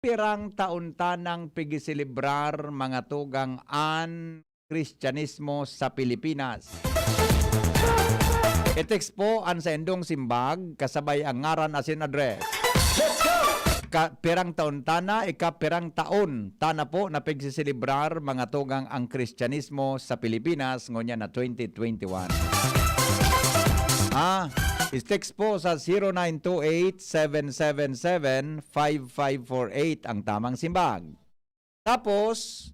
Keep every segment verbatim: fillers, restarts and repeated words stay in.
pirang taon ta nang pigiselebrar, mga tugang, an Kristyanismo sa Pilipinas? I-text po an saindong simbag kasabay ang ngaran asin address. Ka-, pirang taon ta na, ika-pirang taon ta na po na pigsiselebrar, mga tugang, ang Kristyanismo sa Pilipinas ngunyan na twenty twenty-one. Ah, i-text po sa zero nine two eight, seven seven seven, five five four eight ang tamang simbag. Tapos,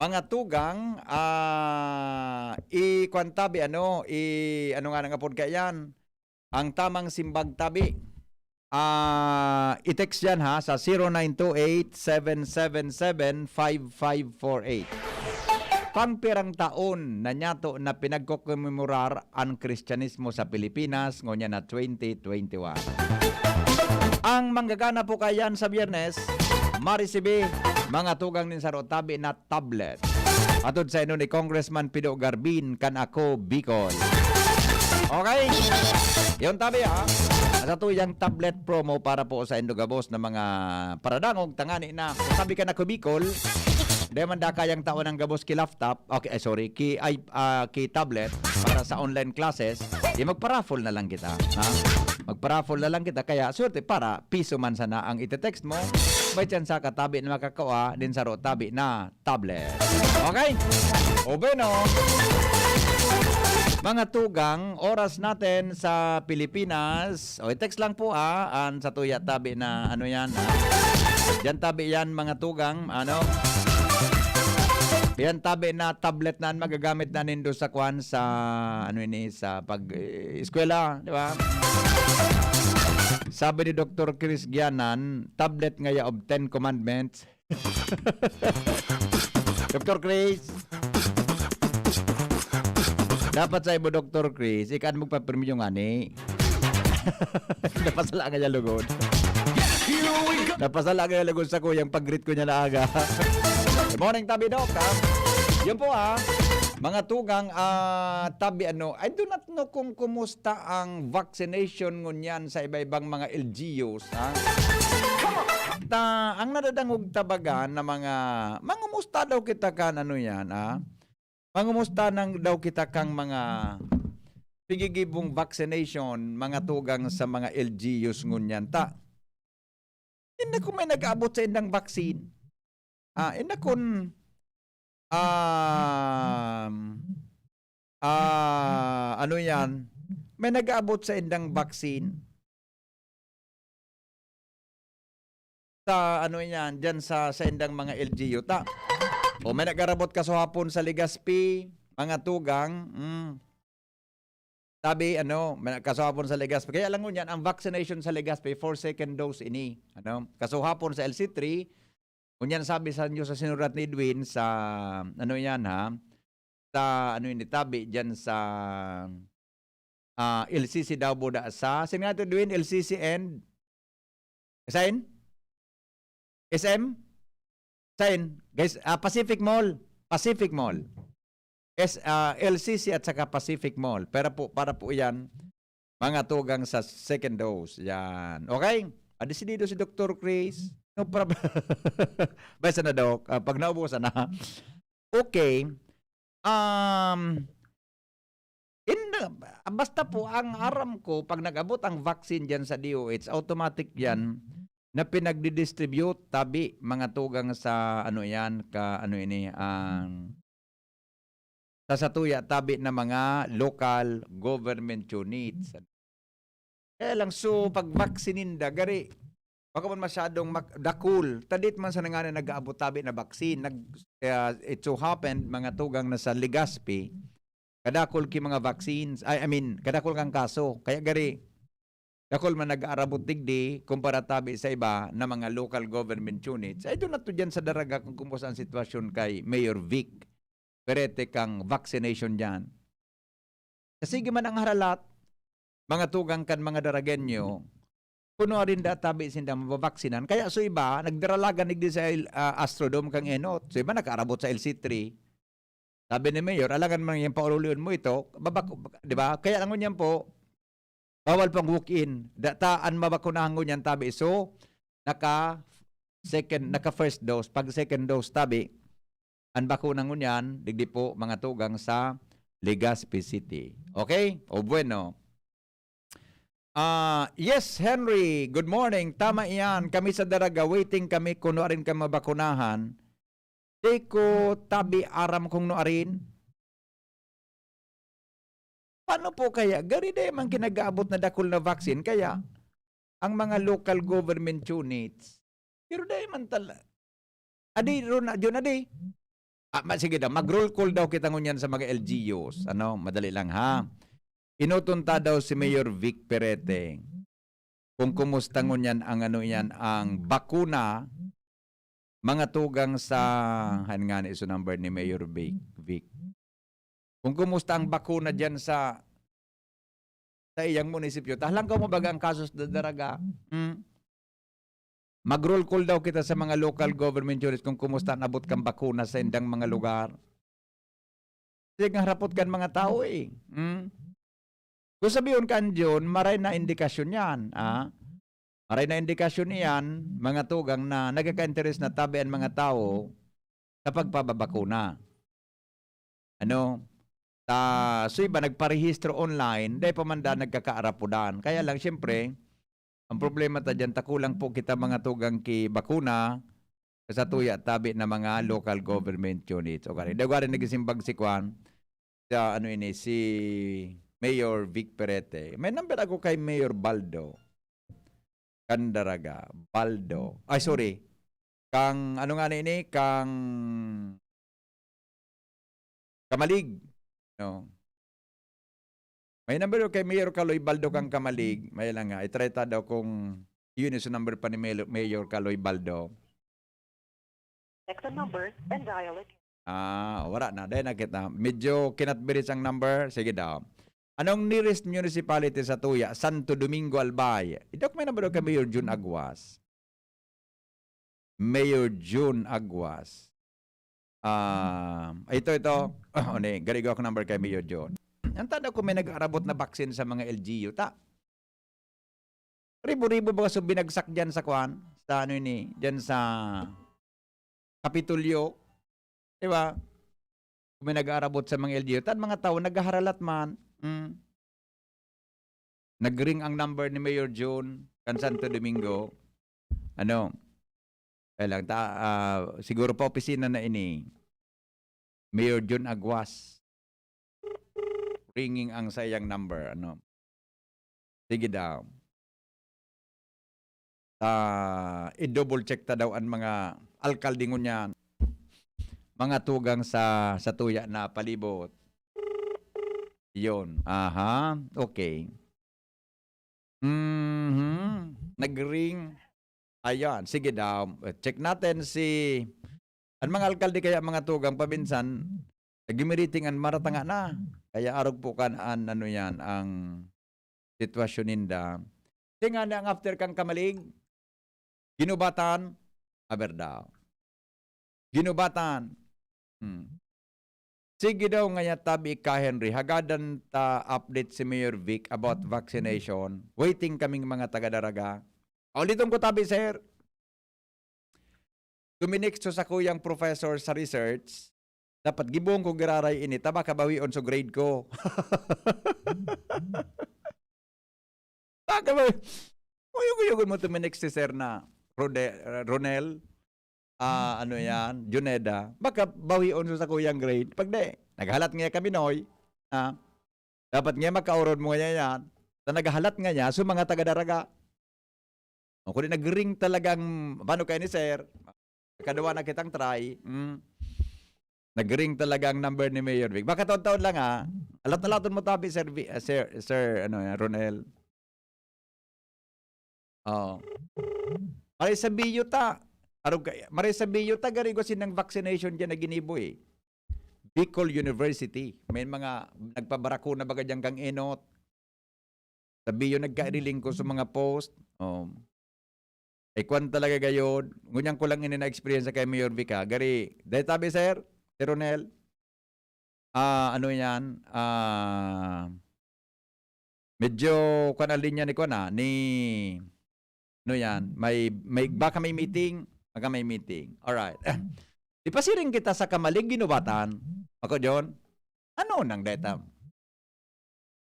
mga tugang, ah, i-kwan tabi, ano, i-, ano nga nang apod kaiyan? Ang tamang simbag tabi. Ah, i-text yan, ha, sa zero nine two eight, seven seven seven, five five four eight. Pangpirang taon na nyato na pinagkokomemorar an Kristyanismo sa Pilipinas, ngunyan na twenty twenty-one. Ang manggagana po kaiyan sa Biyernes, marisibi, mga tugang nin saro tabi na tablet. Atod sa ino ni Congressman Pido Garbin kan Ako Bicol. Okay? Yun tabi, ha? Sa tuyang tablet promo para po sa indo gabos na mga paradangog, tangani na. Sabi kan Ako Bicol, di man da kayang tao ng gabos ki laptop. Okay, ay, sorry, ki, ay, ah, ki tablet para sa online classes. Di magpa-raffle na lang kita, ha? Magpa-raffle na lang kita. Kaya, swerte para piso man sana ang ite-text mo. May tsansa ka tabi na makakawa, din saro tabi na tablet. Okay? O bueno. Mga tugang, oras natin sa Pilipinas. O, i-text lang po, ah, an sa tuya tabi na ano yan, ah. Diyan tabi yan, mga tugang, ano. Yan tabi na tablet na an magagamit na nindo sa kwan, sa, ano ini, sa pag, eh, eskwela, di ba? Sabi ni Doktor Chris Gianan, tablet ngaya of Ten Commandments. Doktor Chris. Dapat sa imo, Doktor Chris, ika an magpapremyo ngani. Napasala ka niya lugod. Napasala ka niya lugod sa kuyang pag-greet ko niya na aga. Good morning, Tabi Doc, ha? Yun po, ha? Mga tugang, ah, Tabi, ano, I do not know kung kumusta ang vaccination ngunyan sa iba-ibang mga L G Us, ha? Ta-, ang nadadangog ta baga na mga, mangumusta daw kita kan ano yan, ah? Mangumusta nang daw kita kang mga pigigibong vaccination, mga tugang sa mga L G Us ngunyan ta. Inda kun may nag-aabot sa indang vaccine. Ah, inda kun, um, ah, ano yan, may nag-aabot sa indang vaccine. Sa ano yan, dyan sa, sa indang mga L G U ta. O may nag-arabot kasuhapon sa Legazpi, mga tugang, mm. Sabi, ano, may nag-, kasuhapon sa Legazpi. Kaya lang ngunyan, ang vaccination sa Legazpi for second dose ini. Ano, kasuhapon sa L C three, ngunyan sabi sa inyo sa sinurat ni Edwin sa, ano yan ha, sa, ano ini, tabi dyan sa, ah, L C C daw buda sa, sino nga ito, Edwin? L C C and, sain? S M? Sain? Guys, ah, Pacific Mall. Pacific Mall. S, ah, L C C at saka Pacific Mall. Pero po, para po yan, mga tugang sa second dose. Yan. Okay? Ah, desidido si Doktor Chris. No problem. Basta na, Doc. Ah, pag naubusan na. Okay. Um, in, basta po, ang aram ko, pag nag-abot ang vaccine dyan sa D O H, automatic yan na pinagdidistribute, tabi, mga tugang sa, ano yan, ka, ano ini, ang, sa satuya, tabi na mga local government units. Kaya lang, so, pag vaccine ninda, gari, baka man masyadong mak-, dakul. Tadit man sa nangani nag-aabot tabi na vaccine. Nag, ah, it so happened, mga tugang na sa Legazpi, kadakul ki mga vaccines, ay, I mean, kadakul kang kaso. Kaya gari, dakul man nag-aarabot digdi, kumpara tabi sa iba na mga local government units. Ay, doon na to dyan sa Daraga kung kumusta ang sitwasyon kay Mayor Vic. Perete kang vaccination dyan. Sa sige man ang haralat, mga tugang kan mga Daragenyo, kuno rin da tabi sinda mababaksinan. Kaya so iba, nagdaralagan digdi sa, ah, Astrodome kang enot. So iba nakaarabot sa L C three. Sabi ni Mayor, "Alangan man yan, paurulion mo ito." Babak-, di ba? Kaya lang ngunyan po, bawal pang walk-in. Da-, ta, an mabakunahan ngunyan tabi. So, naka, second, naka-first dose, pag second dose tabi, ang bakuna ngunyan, digdi po, mga tugang sa Legazpi City. Okay? O bueno. Ah, yes, Henry, good morning. Tama iyan. Kami sa Daraga, waiting kami kung nuarin kami mabakunahan. Di ko tabi aram kung nuarin. Paano po kaya? Gari dai man kinagaabot na dakul na vaccine, kaya ang mga local government units, pero dai man tala-, adi, ron na, yun, adi. Ah, ma-, sige daw, mag-roll call daw kita ngunyan sa mga L G Us. Ano, madali lang, ha? Inoton ta daw si Mayor Vic Perete kung kumusta ngunyan ang, ano yan, ang bakuna, mga tugang sa, han nga ni iso number ni Mayor Vic, Vic. Kung kumusta ang bakuna diyan sa, sa iyang munisipyo. Tahalang ka mo baga ang kasos da-, Daraga. Hmm? Mag-roll call daw kita sa mga local government units kung kumusta ang abot kan bakuna sa indang mga lugar. Sige, harapot kan mga tao, eh. Hmm? Kung sabihon kan Jun, maray na indikasyon yan, ah. Maray na indikasyon iyan, mga tugang, na nagkaka-interes na tabi an mga tao sa pagpababakuna. Ano, ta, so iba nagparehistro online, dai pa man da nagkakaarapodan. Kaya lang, siyempre, ang problema ta diyan, ta kulang po kita mga tugang ki bakuna, sa tuya tabi na mga local government units. O gani, daw gani nagsimbag si kwan, sa ano ini, si Mayor Vic Perete. May number ako kay Mayor Baldo. Candaraga, Baldo. Ay, sorry. Kang, ano nga na ini? Kang Kamalig. No. May number kay Mayor Kaloy Baldo kang Kamalig. May lang nga. I-try ta daw kung yun yung number pa ni Mayor, Mayor Kaloy Baldo. Check the number and dial it. Ah, wala na. Dahil nakita. Medyo kinatbiris ang number. Sige daw. Anong nearest municipality sa tuya? Santo Domingo, Albay. Idok may number kay Mayor Jun Aguas. Mayor Jun Aguas. Ah, ito, ito. Oh, ni, garigo ako number kay Mayor Jun. Ang tanda ko may nag-aarabot na vaccine sa mga L G U, ta? Ribo-ribo ba so binagsak diyan sa kwan? Sa ano ini? Diyan sa Kapitolyo? Di ba? Kung may nag-aarabot sa mga L G U, tan mga tawo naghaharalat man. Mm. Nag-ring ang number ni Mayor Jun kan Santo Domingo. Ano? Kaya lang, ta, ah, siguro pa opisina na ini. Mayor Jun Aguas. Ringing ang sayang number, ano? Sige daw. Ah, i-double check ta daw ang mga alkalde ngunyan. Mga tugang sa, sa tuya na palibot. Yun. Aha. Okay. Mhm. Nag-ring. Ayan. Sige daw. Check natin si, ang mga alkalde kaya mga tugang paminsan, nagimiriting an maratanga na. Kaya arog po kan an ano yan, ang sitwasyon ninda. Kasi nga na ang after kang Kamalig, Ginubatan, aber daw. Ginubatan. Hmm. Sige daw ngaya tabi ka, Henry. Hagadan ta update si Mayor Vic about vaccination. Waiting kaming mga taga-Daraga. Uliton ko tabi, sir. Tuminext so sakuyang professor sa research, dapat gibohon ko giraray ini, ta baka bawion so grade ko. Baka ba-, uyog-uyogon mo tuminext si sir na Rode-, Ronel, ah, ano yan, Juneda, baka bawion so sakuyang grade. Pag di, naghalat nga kami, Noy. Ah, dapat nga makaurod mo nga yan. Sa naghalat nga niya, so mga taga-Daraga. O, kundi nag-ring talagang, paano kayo ni sir? Kadawa na kitang try. Mm. Nag-ring talaga ang number ni Mayor Vic. Baka taon-taon lang, ha? Alat-alaton mo tabi, Sir Vi-, ah, Sir, Sir, ano, yan, Ronel. Oo. Maray sa Bio ta. Arog ka, maray sa Bio ta, garigo sinang vaccination dyan na ginibo, eh. Bicol University. May mga nagpabarakuna baga dyan kang enot. Sa Bio nagkairilingkod sa mga post. Oh. Ay, kwan talaga gayod. Ngunyan ko lang ini na-experience kay Mayor Vic, ha. Gari, dahil tabi, sir, Sir Ronel, ah, ano yan, ah, medyo kwan ang linya ni kwan, ah, ni, ano yan, may, may, baka may meeting, Pagka may meeting. Alright. Di pasiring kita sa Camalig, Guinobatan. Ako, John. Ano nang deta?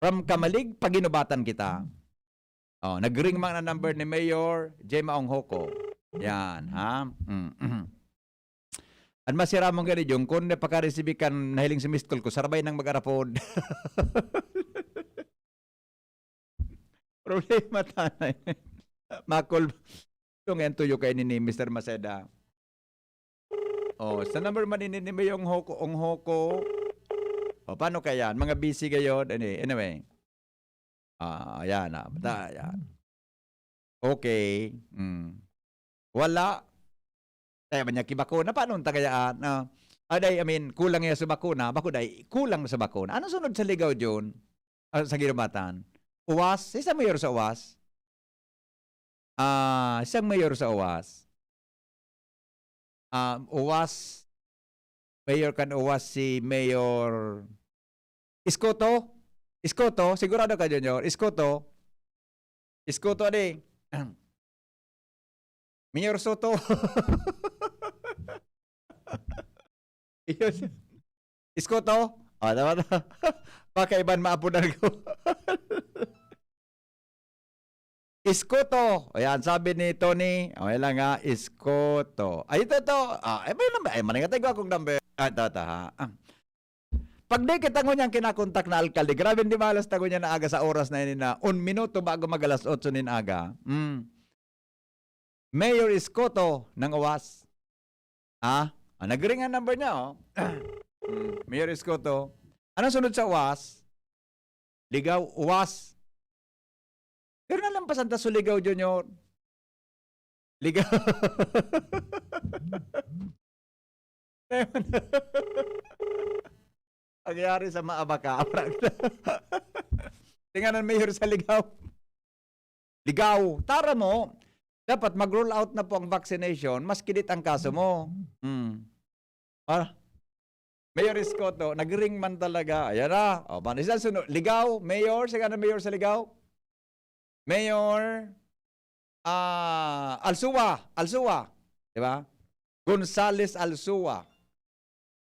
From Camalig, pa Guinobatan kita. Oh, nag-ring man ang number ni Mayor Gemma Onghoco. Yan, ha? Mm, mm. An masiramon gani, Jong, kun di pa ka receive kan nahiling si missed call ko, sarbay nang mag-arapod. Problema tanay. Makol. Itong yan tuyo kayo ni, ni Mister Maceda. Oh, sa number man ini ni Mayor Onghoco, Onghoco. Oh, paano kaya? Mga busy kayo. Anyway, anyway. Ah, ayan na. Bata, ayan. Okay. Mm. Wala. Kaya ba niya kibakuna? Paano ang tagayaan? Ah, aday, I mean, kulang niya sa bakuna. Bako day, kulang sa bakuna. Ano sunod sa ligaw, Jun? Ah, sa Guinobatan? Uwas? Isa mayor sa Uwas? Ah, siyang mayor sa Uwas? Ah, Uwas, mayor kan Uwas si Mayor Iskoto? Iskoto? Sigurado ka, Junior? Iskoto? Iskoto, adi. Mayor Soto. Yun. Iskoto? O, tama, tama. Pakaiban maapodan ko. Iskoto. Ayan, sabi ni Tony. Okay lang nga, Iskoto. Ay, ito, ito. Ah, eh, may number. Ay, maningatay ko akong number. Ah, ito, ito, ha. Ah. Pag di kita ngunyan kinakontak na alkalde, grabe, di malas ta ngunyan na aga sa oras na ini na un minuto bago mag alas otso nin aga. Mm. Mayor Iskoto ng Uwas. Ah, ah, nag-ring ang number niya, oh. Mm, Mayor Iskoto. Anong sunod sa Uwas? Ligaw, Uwas. Pero nalampasan ta so Ligaw, Junior. Ligaw. Nangyari sa Maabaka. Tingnan ang mayor sa Ligaw. Ligaw. Tara mo. Dapat mag-roll out na po ang vaccination, mas kidit ang kaso mo. Hmm. Ah, Mayor Iskoto, nag-ring man talaga. Ayan na. O, paano siya sunod? Ligaw, Mayor, siya ka na Mayor sa Ligaw? Mayor, ah, Alsua, Alsua. Di ba? Gonzales Alsua.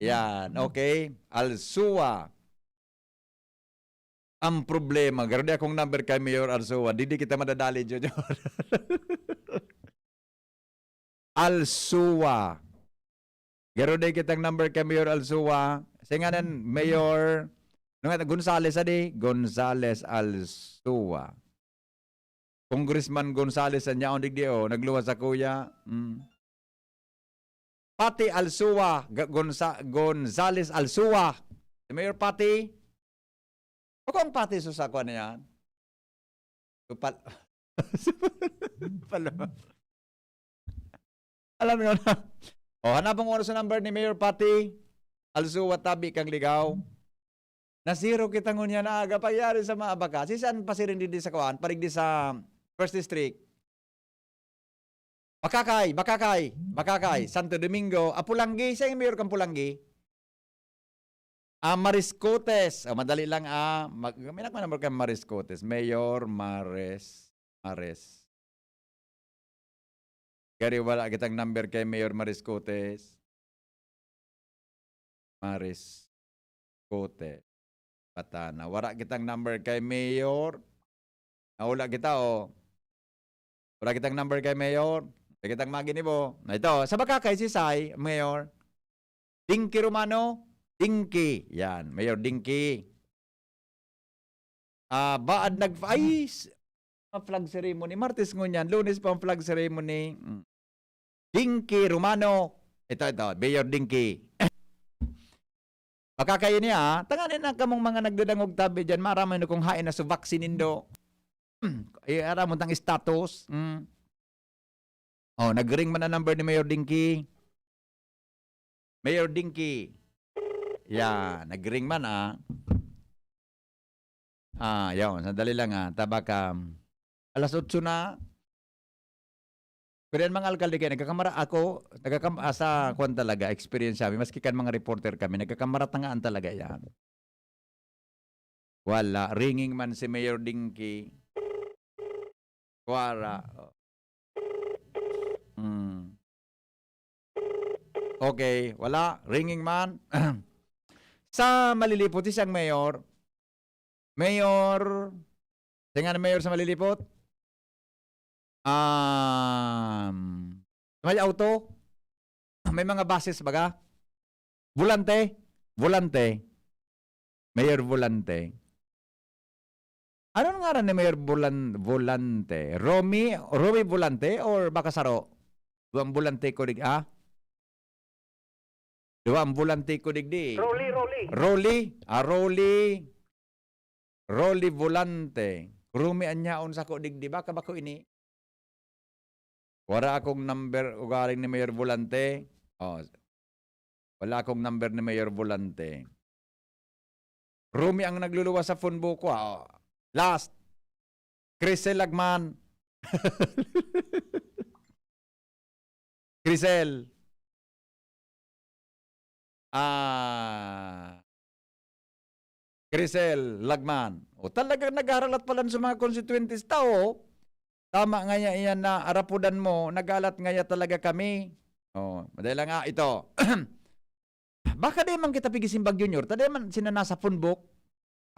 Yan, okay? Alsua. Ang problema, garo di akong number kay Mayor Alsua. Di, di kita madadali, Junior. Alsua. Garo di kitang number kay Mayor Alsua. Sa ngalan, Mayor, ano nga, Gonzales, adi? Gonzales Alsua. Congressman Gonzales, an yaon digdi, oh, nagluwas sa kuya. Mm. Pati Alsua, Ga-, Gonza-, Gonzales Alsua. Si Mayor Pati. O kung Pati, susa ko na yan. Supal-, Pala. Alam mo na. O, hanapon ko na sa number ni Mayor Pati Alsua, tabi kang Ligaw. Na-zero kita ngunyan na aga. Pagyari sa Maabaka. Si saan pasiring digdi sa kuan? Parigdi sa First District. Bakakay, Bakakay, Bakakay, Santo Domingo, Apulanggi. Siya yung mayor kang Pulanggi. Ah, Mariscotes. Ah, madali lang, ah. Mag-, may nagmanamor kang Mariscotes. Mayor Mares, Mares. Gari, wala kitang number kay Mayor Mariscotes. Mariscotes. Patana. Wala kitang number kay Mayor. Naula kita, oh. Wala kitang number kay Mayor. Wala kitang maginibo. Na ito, sa Bakakay, si Sai, Mayor. Dinky Romano. Dinky. Yan, Mayor Dinky. Ah, baad nag-, ay, s-, mga flag ceremony. Martes ngunyan, Lunes pa ang flag ceremony. Mm. Dinky Romano. Ito, ito, Mayor Dinky. Baka kayo niya, ah. Tanganin na kamong mga nagdadangog tabi dyan, maramay na kung hain na sa vaccine nindo. Eh, aram mo tang status. Mm. Oh, nag-ring man ang number ni Mayor Dinky. Mayor Dinky. Yan, nag-ring man, ah. Ah, yaw, sandali lang, ah. Tabaka, alas otso na. Pero yan, mga alkalde, kaya nagkakamara ako, nagkakam-, ah, sa kwan talaga, experience kami, maski kan mga reporter kami, nagkakamarangahan talaga yan. Wala. Ringing man si Mayor Dinky. Wala. Hmm. Okay, wala. Ringing man. Sa Malilipot, isang mayor. Mayor. Sino nga na mayor sa Malilipot? Um, may auto? May mga buses baga? Volante? Volante. Mayor Volante. Ano ngaran ni Mayor Volan-, Volante? Romy, Romy Volante or baka saro? Duwang Volante ko dig-, ah? Duwang Volante ko digdi. Rolly, Rolly. Rolly? Ah, Rolly. Rolly Volante. Romy an yaon sako digdi. Baka bako ini. Wala akong number ugaling ni Mayor Volante. Oh, wala akong number ni Mayor Volante. Romy ang nagluluwas sa phone book ko, ah. Oh. Last. Crisel Lagman. Crisel. Ah, Crisel Lagman. O, talagang naghaharalat pala sa mga constituentes ta, oh. Tama nga ya-, iyan na arapudan mo, nag-alat nga ya talaga kami. Oh, madali lang, ah, ito. Baka di man kita pigisimbag, Junior. Ta di man sina nasa phone book.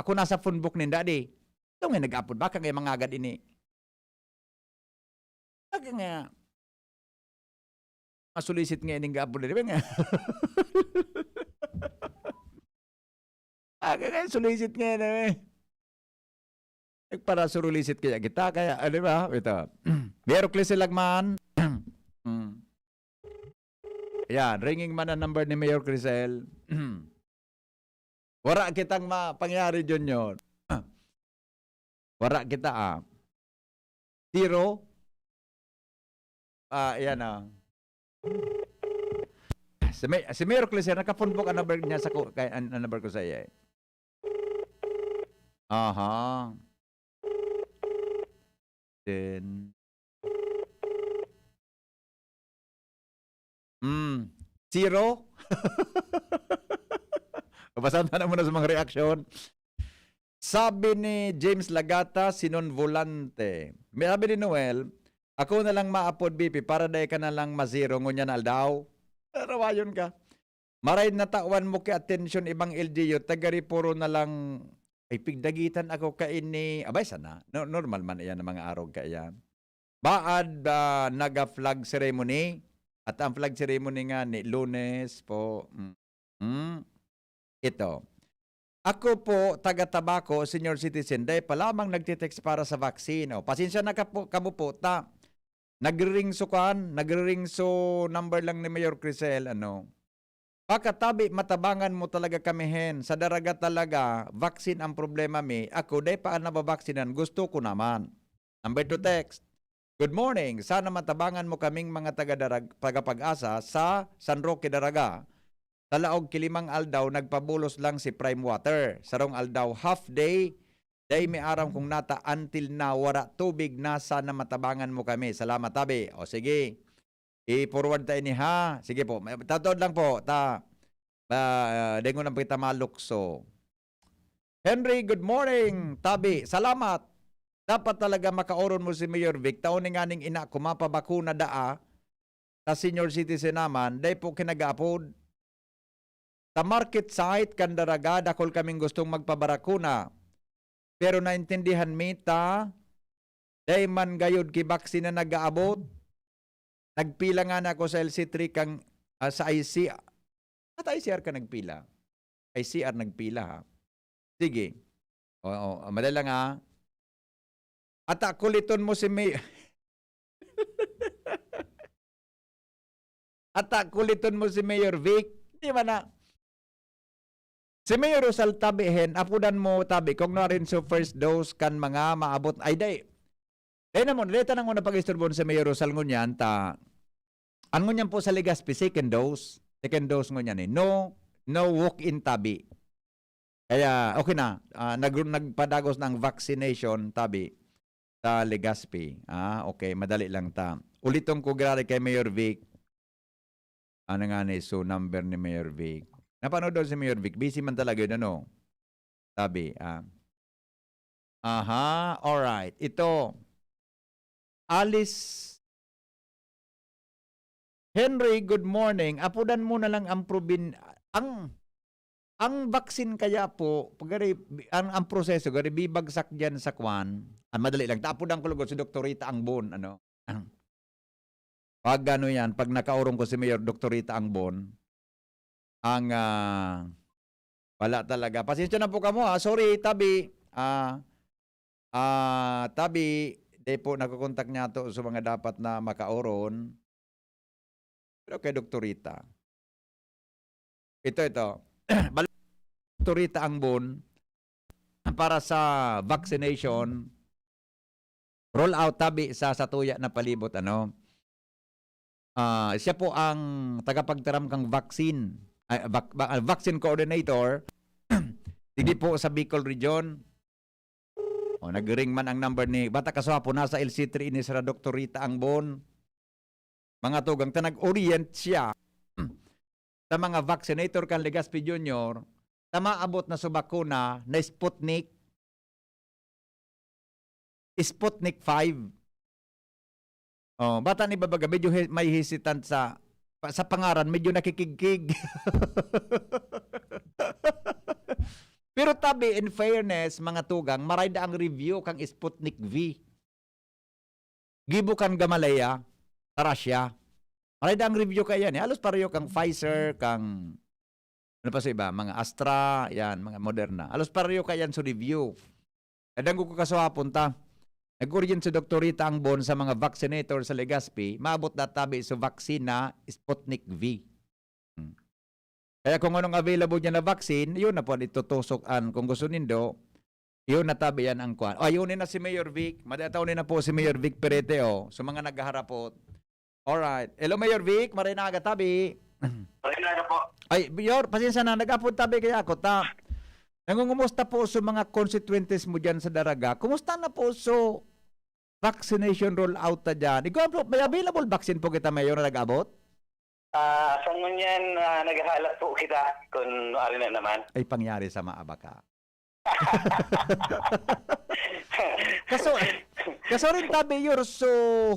Ako nasa phone book ninda, di. Ito nga nag-apod. Baka nga mangagad ini. Baka nga, masulisit nga ining gapon na, di ba nga? Aga nga, sulisit nga na, eh. Nagparasurulisit kaya kita, kaya, ah, di ba? Ito. Mayor Crisel Lagman. Mm. Ayan, ringing man ang number ni Mayor Crisel. Wala kitang mapangyari, Junior. Wala kita, ah. Zero. Ah, ayan, ah. Si May-, si Mayor Cleser, nakapunbok ang number niya sa ko, kay, ang, ang number ko sa iya, eh. Aha. Then, hmm, zero? Basahan ta na muna sa mga reaksyon. Sabi ni James Lagata, Sinon Volante. May sabi ni Noel, "Ako na lang maapod, B P, para dai ka na lang ma-zero ngunyan na aldaw." Rawayon ka. Maray natawan mo ki atensyon ibang L G U, taga Riporo na lang, ay, pigdagitan ako kaini. Abay, sana. No, normal man iyan ang mga arog kaiyan. Baad, ah, naga-flag ceremony. At ang flag ceremony nga ni Lunes po. Mm. Mm. Ito. Ako po, taga Tabaco, senior citizen, dai pa lamang nagtitext para sa vaccine. O, pasensya na ka po, kamo po, ta. Nagriring so kwan, nagriring so number lang ni Mayor Crisel, ano. Pakatabi, matabangan mo talaga kami, hen. Sa Daraga talaga, vaccine ang problema mi. Ako, dai pa nababaksinnan, gusto ko naman. Number two text, "Good morning. Sana matabangan mo kaming mga taga-Darag-, taga-Pag-asa sa San Roque, Daraga. Sa laog ki limang aldaw, nagpabulos lang si Prime Water. Sarong aldaw, half day. Dai mi aram kung nata, until na wara tubig na. Sana matabangan mo kami. Salamat, tabi." O, sige. I-forward ta ini, ha? Sige po. May, tataod lang po. Ta, ah, dengon lang kita malukso. Henry, good morning. Tabi, salamat. Dapat talaga makaoron mo si Mayor Vic. Taon ni nganing ina ko, mapabakuna daa. Sa senior citizen naman, dai po kinagaapod. Sa market site kan Daraga, dakul kaming gustong magpabarakuna. Pero naintindihan mi ta, dai man gayod ki vaccine na nag-aabot. Nagpila nga na ako sa L C three kang, ah, sa I C R. At I C R ka nagpila? I C R nagpila, ha? Sige. Oo, madali lang, ha? Ata kuliton mo si May-, Ata kuliton mo si Mayor Vic. Di ba na? Si Mayor Rosal tabi, hen, apodan mo tabi, kung nuarin so first dose kan mga maabot, ay, dai. Dai na mo, dai ta nang una pag-istorbon si Mayor Rosal ngunyan, ta, an ngunyan po sa Legazpi, second dose. Second dose ngunyan, eh. No, no walk-in tabi. Kaya, okay na. Ah, nag-, nagpadagos na ang vaccination tabi sa Legazpi. Ah, okay. Madali lang ta. Uliton ko, grabe kay Mayor Vic. Ano nga ni, so, number ni Mayor Vic. Napanood daw si Mayor Vic. Busy man talaga yun, ano? Sabi, ah. Aha, alright. Ito, Alice, Henry, good morning. Apodan mo na lang ang probin-, ang, ang vaccine kaya po, pag gari, ang, ang proseso, gari bibagsak diyan sa kwan, ah, madali lang. Apodan ko lugod si Doktorita Angbon, ano? Pag ano yan, pag nakaurong ko si Mayor Doktorita Angbon, ang, ah, wala talaga. Pasensya na po kamo, ah. Sorry, tabi. Ah, ah, tabi, di po nakokontak niya to sa mga dapat na makauron. Pero kay Doktorita. Ito, ito. Bal-, Doktorita Angbon, para sa vaccination, roll out tabi sa satuya na palibot, ano. Ah, siya po ang tagapagtaram kang vaccine, ay, vac-, va-, ah, vaccine coordinator, digdi po sa Bicol Region. O, nag-ring man ang number ni, bata kaso hapon, nasa L C three ini sira Doktorita Angbon. Mga tugang, ta nag-orient siya sa mga vaccinator kan Legazpi Junior, ta maabot na sa bakuna na Sputnik, Sputnik five. Oh, bata ni babaga, medyo he-, may hesitant sa, sa pangaran, medyo nakikigkig. Pero tabi, in fairness, mga tugang, maray da ang review kang Sputnik V. Gibo kan Gamaleya, sa Russia. Maray da ang review kaya ni. Halos pareho kang Pfizer, kang, ano pa sa iba, mga Astra, yan, mga Moderna. Halos pareho kaya yan sa review. Nadangog ko kaso hapon ta. Nag-orient si Doktorita Angbon sa mga vaccinator sa Legazpi, maabot na tabi sa vaccine na Sputnik V. Hmm. Kaya kung anong available niya na vaccine, yun na po, itutusok an, kung gusto nindo, yun na tabi yan ang kwan. Ay, yun na si Mayor Vic. Madataw na po si Mayor Vic Perete, oh. Sa mga naghaharapot. Alright. Hello, Mayor Vic. Maray na aga, tabi. Maray na aga po. Ay, Mayor, pasensya na. Nag-apod tabi kaya ako, ta. Nangungumusta po sa mga constituentes mo dyan sa Daraga? Kumusta na po sa vaccination rollout ta dyan? Ikaw, bro, may available vaccine po kita, Mayor, na nag-abot? Ah, sa ngunyan, ah, naghahalat po kita kung ano na naman. Ay, pangyari sa maabaka. Kaso, kaso rin tabi, Yor, so,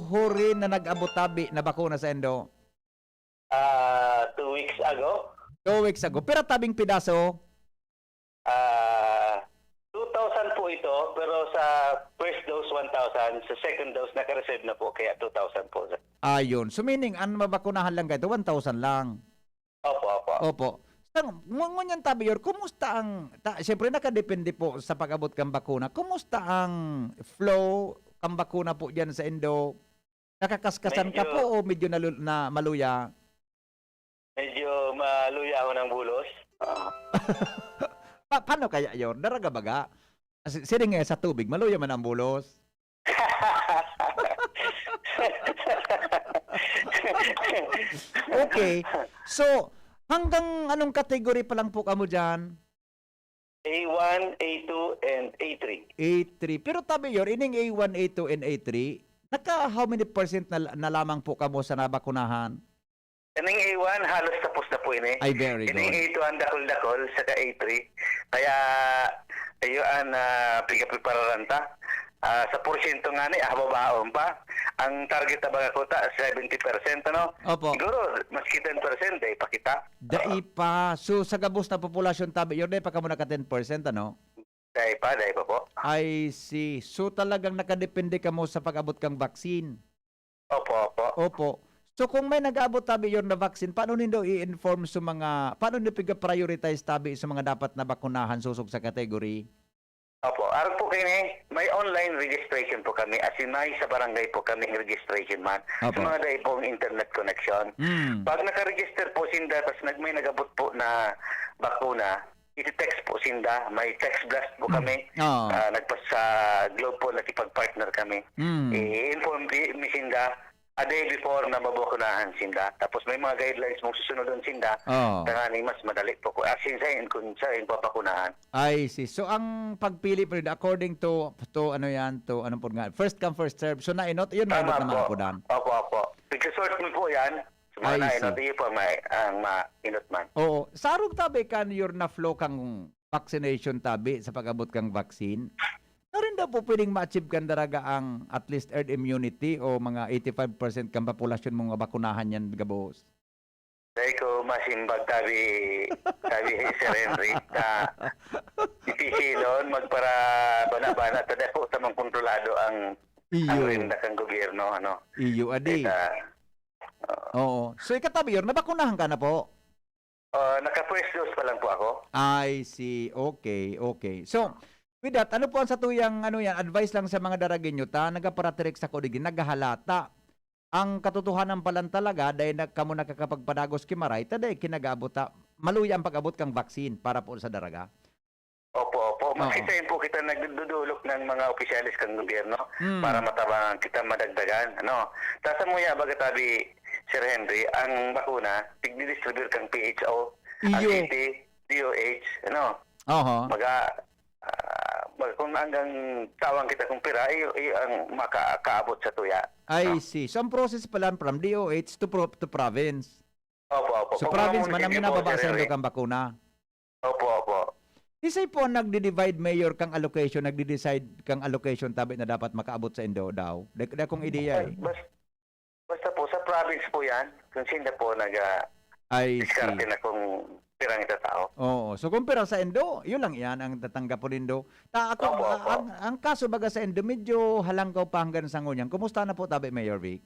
hurin na nag-abot tabi na bakuna sa Indo? Ah, two weeks ago. Two weeks ago. Pero tabing pidaso? Ah, two thousand po ito, pero sa first dose, one thousand. Sa second dose, naka-receive na po, kaya two thousand po, sir. Ayun. So, meaning, ang mabakunahan lang kayo, one thousand lang? Opo, opo. Opo. Sa, ngu-, ngunyan tabi, Yor, kumusta ang, ta-, siyempre, nakadepende po sa pag-abot kang bakuna. Kumusta ang flow kang bakuna po dyan sa Indo? Nakakaskasan ka Medyo po o medyo nalu-, na maluya? Medyo maluya ako ng bulos. Ah. Pa-, paano kaya, Yor? Daraga baga? Si-, siring nga sa tubig, maluya man ang bulos. Okay. So, hanggang anong category pa lang po kamo dyan? A one, A two, and A three. A three. Pero tabi, Yor, ining A one, A two, and A three, naka how many percent na, na lamang po kamo sa nabakunahan? Ining A one, halos tapos na po ini. Ay, very Ining good. A two ang dakol-dakol, saka A three. Kaya, ayun, ah, pigaprepararan ta. Ah, sa porsyento nga ni, ah, babaon pa. Ang target na baga kuta, seventy percent, ano? Opo. Siguro, maski ten percent, dai pa kita. Dai pa. So, sa gabos na populasyon, tabi, Yor, dai pa kamo naka ten percent, ano? Dai pa, dai pa po. I see. So, talagang nakadepende kamo sa pag-abot kang vaccine? Opo, opo. Opo. So, kung may nag-aabot, tabi, Yor, na vaccine, paano nindo i-inform sa mga, paano nindo piga-prioritize, tabi, sa mga dapat na bakunahan sosog sa category? Opo. Arog po kayo ni, may online registration po kami. As in, may sa barangay po kami registration man. Sa Opo. mga dai pong internet connection. Mm. Pag naka-register po sinda, tas nag-, may nag-abot po na bakuna, iti-text po sinda. May text blast po Mm. kami. Oo. Ah, nagpas-, sa Globe po, nakipag-partner kami. Mm. I-inform pi-, mi sinda a day before na mabakunahan sinda. Tapos may mga guidelines mong susunodon sinda. Oo. Tangani mas madali po ko. As in, sa in-, kung sa in papakunahan. I see. So, ang pagpili po rin, according to, to ano yan, to ano po nga, first come, first serve. So, nainot, yun, Tama nainot naman po. po dan. Opo, opo. Pagka-sort mo po yan, sa mga I see. nainot, iyo po may, ang mainot man. Oo. Sa arog tabi kan your na-flow kang vaccination tabi sa pag-abot kang vaccine, Ngarin daw po pwedeng ma-achieve kan Daraga ang at least herd immunity o mga eighty-five percent kan populasyon mo nga bakunahan yan gabos? Dai ko masimbag tabi, tabi Sir Henry, ta dipisilon magpara bana-bana ta dako ta man kontrolado ang, ang Iyo. renda kan gobyerno, ano. Iyo, adi. Ita, oo. Oo. So, ika-Tabi Mayor, nabakunahan ka na po? Ah, naka-first dose pa lang po ako. I see. Okay, okay. So, with that, ano po ang satuyang, ano yan, advice lang sa mga Daragenyo ta nagaparatirek sako digdi, naghahalata? Ang katotohanan pa lang talaga, dai na kamo nakakapagpadagos ki maray, ta dai ki nag-aabot ta, maluya ang pag-abot kang vaccine para po sa Daraga. Opo, opo. Oo. Maski sayon po kita nagdudulok ng mga opisyales kan gobyerno Hmm. para matabangan kita madagdagan, ano. Ta samuya, baga tabi, Sir Henry, ang bakuna, tigdidistribute kang P H O, ang Iyo. city, D O H, ano. Oho. Baga, ah, baga kung hanggang tawan kita kung pira, iyo, iyo ang makakaabot sa tuya, I no? see. So, ang process pala from D O H to pro-, to province. Opo, opo. So, Pag mga province man ang munisipyo po, minababa Sir sa indo Henry. Kang bakuna? Opo, opo. Isay po ang nagdi-divide, Mayor, kang allocation, nagdi-decide kang allocation tabi na dapat makaabot sa indo daw? Da-, dakong ideya, eh. Bas-, basta po, sa province po yan, kung sino po nag, ah, I see. diskarte na kung pirang itatao. Oo. So, kung pira sa indo, yun lang yan ang tatanggapon nindo. Ta-, ako, Opo, ah, opo. ang, ang kaso baga sa indo, medyo halangkaw pa hanggang sa ngunyan. Kumusta na po tabi, Mayor Vic?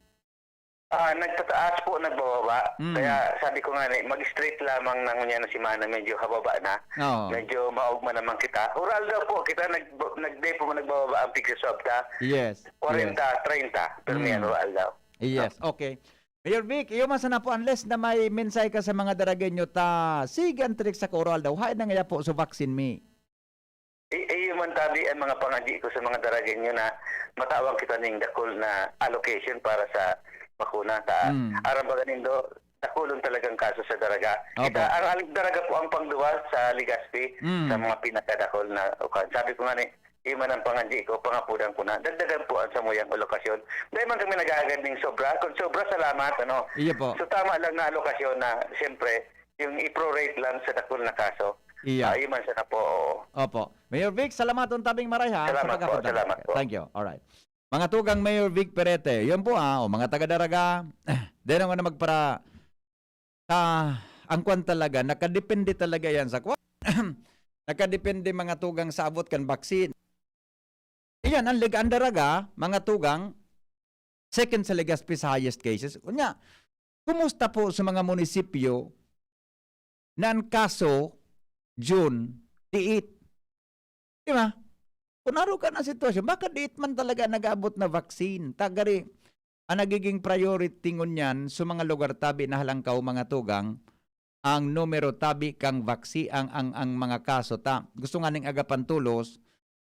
Ah, nagtataas po, nagbababa. Mm. Kaya sabi ko nga ni, mag-straight lamang na ngunyan na semana, medyo hababa na. Oo. Medyo maugma naman kita. Oral daw po, kita nag-, nag-, day po nagbababa ang pigsa swab ta. Yes, Kwarenta, yes. treinta, pero may Mm. ano, oral daw. Yes, No? okay. Mayor Vic, iyo man sana po, unless na may mensahe ka sa mga Daragenyo ta, sige ang trick sa oral daw. Hain na ngaya po, so vaccine me. I-, iyo man tabi ang mga pangadyi ko sa mga Daragenyo na matawan kita ning dakul na allocation para sa bakuna. Ta, Mm. aram baga nindo, dakulon talagang kaso sa Daraga. Opo. Kita, ang al-, Daraga po ang pangduwa sa Legazpi Mm. sa mga pinakadakul na ukan. Sabi ko nga ni, iyo man ang pangadyi ko, pangapudan ko na, dagdagan po ang samuyang alokasyon. Dahil man kami nag-aagad ning sobra. Kung sobra, salamat, ano. Iyo po. So, tama lang na alokasyon na, siyempre, yung i-prorate lang sa dakul na kaso. Iya. Ah, iyo man sana po, oo. Opo. Mayor Vic, salamaton tabing maray, ha, sa Salamat po, pagkakataon. salamat po. Thank you. Alright. Mga tugang Mayor Vic Perete, yun po, ah, o mga taga-Daraga, dai na nga na magpara-, ta-, ang kwan talaga, nakadepende talaga yan sa kwan. Nakadepende, mga tugang, sa abot kan vaccine. Iyan, ang Leg-, ang Daraga, mga tugang, second sa Legazpi sa highest cases. Unya, kumusta po sa mga munisipyo na ang kaso, June, diit? Di ba? Kung naro ka na sitwasyon, baka diit man talaga nag-aabot na vaccine? Tagari, ang nagiging priority ngunyan sa mga lugar tabi na halangkaw, mga tugang, ang numero tabi kang vaccine, ang, ang, ang mga kaso ta. Gusto nga ning agapan tolos,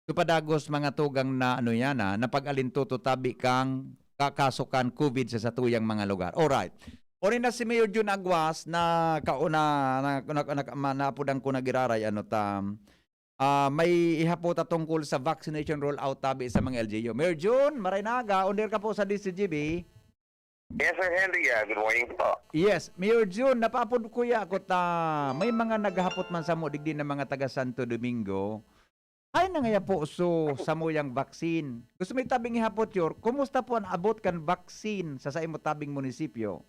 so padagos mga tugang na ano yan, ah, na pag-alintuto tabi kang kakaso kan COVID sa satuyang mga lugar. Alright. Ori na si Mayor Jun Aguas na kauna, na, na, na, ma-, naapodan ko na giraray, ano ta, ah, may ihapot ta tungkol sa vaccination rollout tabi sa mga L G U. Mayor Jun, maray na aga, under ka po sa D C G B. Yes, Sir Henry, ah, good morning po. Yes, Mayor Jun, napaapod ko ya ako ta, may mga naghahapot man samo digdi na mga taga Santo Domingo. Ay, nangaya po so samuyang vaccine. Gusto mi tabing ihapot, Yor, kumusta po ang abot kan vaccine sa saimo tabing munisipyo?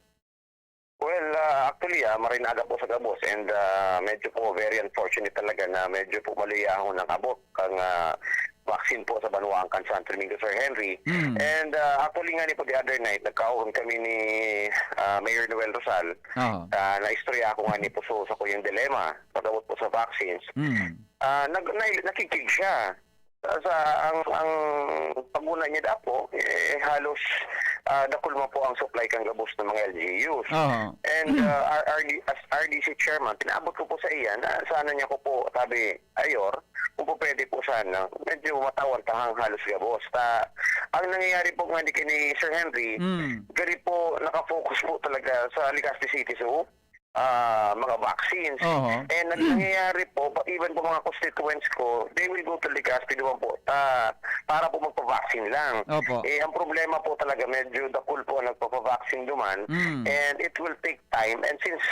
Well, ah, actually, ah, maray na aga po sa gabos and, ah, medyo po very unfortunate talaga na medyo po maluyahon ang abot kang, ah, vaccine po sa banwaan kan Santo Domingo, Sir Henry. Mm. And, ah, actually nga ni po the other night, nagkaon kami ni, ah, Mayor Noel Rosal. Oo. Ah, naistorya ako nga ni po so, sa kuyang dilemma pag-abot po sa vaccines. Mm. Ah, nag-, na-, nakikig siya. Sa, sa ang, ang paguna niya dapo, eh, halos, ah, dakul man po ang supply kan gabos ng mga L G Us. Oo. And, ah, R-, R D, as R D C chairman, pinaabot ko po sa iya na sana niya ko po, sabi, Ayor, kung po pwede po sana, medyo matawan tahang halos gabos. Ta, ang nangyayari po nga ni kini Sir Henry, Mm. gari po nakafocus po talaga sa Legazpi City. So, ah, mga vaccines. Oho. And ang nangyayari po, pa-, even po mga constituents ko, they will go to Legazpi naman po, ah, para po magpa-vaccine lang. Opo. Eh, ang problema po talaga, medyo dakul po ang nagpapa-vaccine duman, Mm. and it will take time. And since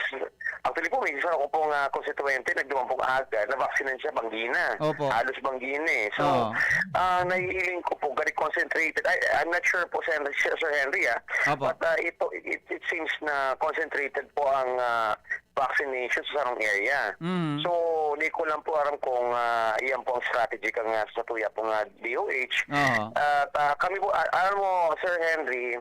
Actually po, may isa ako pong, ah, konstituwente, nagduman pong aga, na-vaccine na siya, banggi na. Opo. Halos banggi na eh. So, Oo. ah, nahihiling ko po, very concentrated. I, I'm not sure po, Sir, Sir Sir Henry, ah. Opo. But, ah, ito, it, it seems na concentrated po ang, ah, vaccination sa sarong area. Mm. So, di ko lang po alam kung, ah, iyan po ang strategy kang, ah, sa tuya po nga D O H. Oo. At, ah, kami po, ah, alam mo, Sir Henry,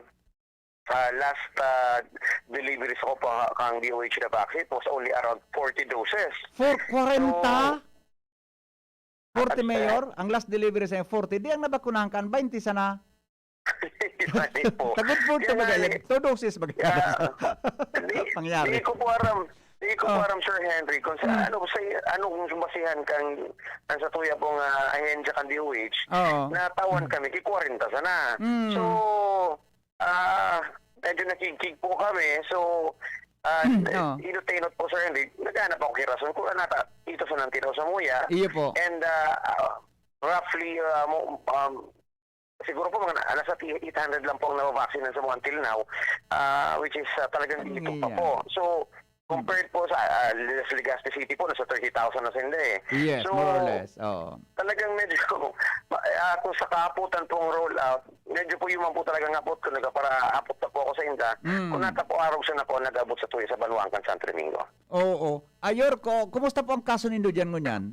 ah, last, ah, deliveries ko po, ah, kang D O H na vaccine, it was only around forty doses. For kwarenta? So, Forty, At, ah, Mayor, ang last delivery sa forty. Di ang nabakunahan kan, baynte sana. Hindi po. Sa good forty Yan ba nga ganyan? eh. Two doses ba ganyan? Yeah. Di, Pangyari. di ko po aram. Di ko po Oh. aram, Sir Henry, kung sa Hmm. ano, sa anong basihan kang, ang sa tuya pong, ah, ahensya kang D O H, Oo. natawan Hmm. kami, ki kwarenta sana. Hmm. So, ah, medyo nakigkig po kami. So, ah, Hmm, oh. inot-inot po, Sir Henry, naghanap ako kay rason kung ano ata, ito sa nang tinaw sa muya. Iyo po. And, ah, ah, roughly, ah, mo, um, siguro po mga na-, nasa eight hundred lang po ang nababaksin sa mga until now, ah, which is, ah, talagang Ano dito pa yan? po. So, Hmm. compared po sa, ah, Legazpi City po, nasa thirty thousand na sila eh. Yes, So, more or less. Oo. talagang medyo, ma-, ah, kung sa kaaputan pong rollout, medyo po yun man po talagang abot ko, nagpaparaabot na po ako sa inda. Mm. Kung nata po arog sa nako, nag-abot sa tuyo sa banwaan kan Santo Domingo. Oo. Ayor ko, kumusta po ang kaso nindo diyan ngunyan?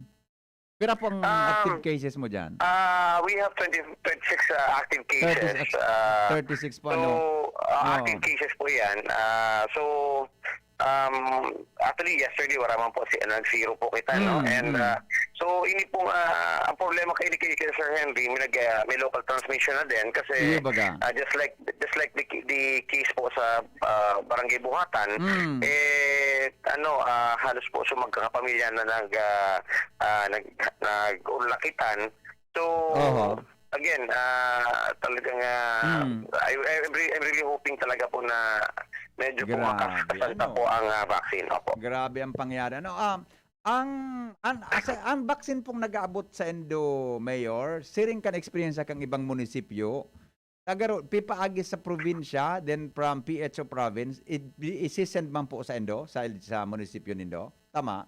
Pira po ang Um, active cases mo diyan? ah, we have twenty, twenty-six, ah, active cases, Thirty-six, ah, thirty-six po, so, ano? ah, Oo. active cases po yan. Ah, so, um, actually, yesterday, wala man po si, nag-zero po kita, no? Mm, And, mm. ah, so, ini pong, ah, ang problema kay, kay, kay Sir Henry, may nag-, ah, may local transmission na din kasi, Iyo baga. ah, just like, just like the, the case po sa, ah, Barangay Buhatan, Mm. eh, ano, ah, halos po sa magkakapamilya na nag, ah, ah, nag, nag-unlakitan. So, Oho. again, ah, talagang, ah, Mm. I, I'm re-, I'm really hoping talaga po na medyo Grabe, pumakas, kasanta ano? po ang, ah, vaccine. Opo. Grabe ang pangyari. Ano, um, ang, an-, asa-, ang vaccine pong nag-aabot sa indo, Mayor, siring kan eksperyensya kang ibang munisipyo, tagaro-, pipaagi sa probinsya, then from P H O province, i-, i-, isi-send man po sa indo, sa, sa munisipyo nindo? Tama?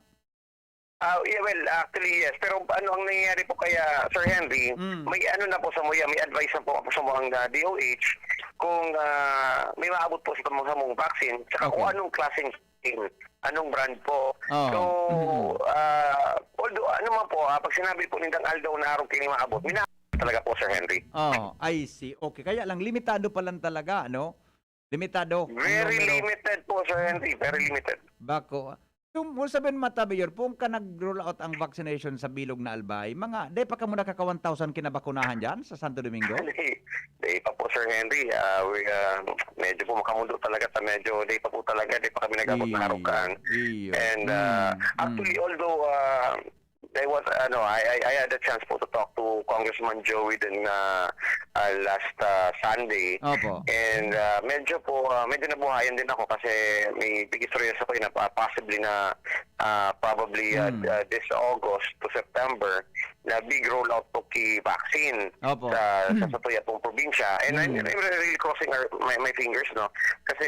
Ah, yeah, well, actually, yes. Pero ano ang nangyayari po kaya, Sir Henry, Mm. may ano na po sa muya, may advice na po sa mga, ah, D O H kung, ah, may maabot po sa mga samong vaccine, tsaka kung Okay. anong klaseng vaccine, anong brand po. Oo. So, Mm. ah, although ano man po, ah, pag sinabi po nindang aldaw na araw kini maabot, mina-, talaga po, Sir Henry. Oh, I see. Okay. Kaya lang, limitado pa lang talaga, ano? Limitado ang Very numero. limited po, Sir Henry. Very limited. Bako. So, mo sabihin, Mata Mayor, kung ka nag-roll out ang vaccination sa bilog na Albay, mga, di pa kamo nakaka one thousand kinabakunahan dyan sa Santo Domingo? Di, di pa po, Sir Henry. Ah, we, ah, medyo po makamundo talaga ta, medyo di pa po talaga, di pa kami nag-abot na Iyo, harukan. iyo. And, ah, Mm, actually, mm. although, ah, I was, ano, I, I, I had a chance po to talk to Congressman Joey din, ah, ah, last, ah, Sunday. Opo. And, ah, medyo po, ah, medyo nabuhayan din ako kasi may big istorya sa ko na pa-, possibly na, ah, probably, ah, Mm. ah, this August to September, na big rollout po ki vaccine Opo. sa, sa, Mm. sa tuya pong probinsya. And I'm, Mm. I'm really crossing our, my, my fingers, no? Kasi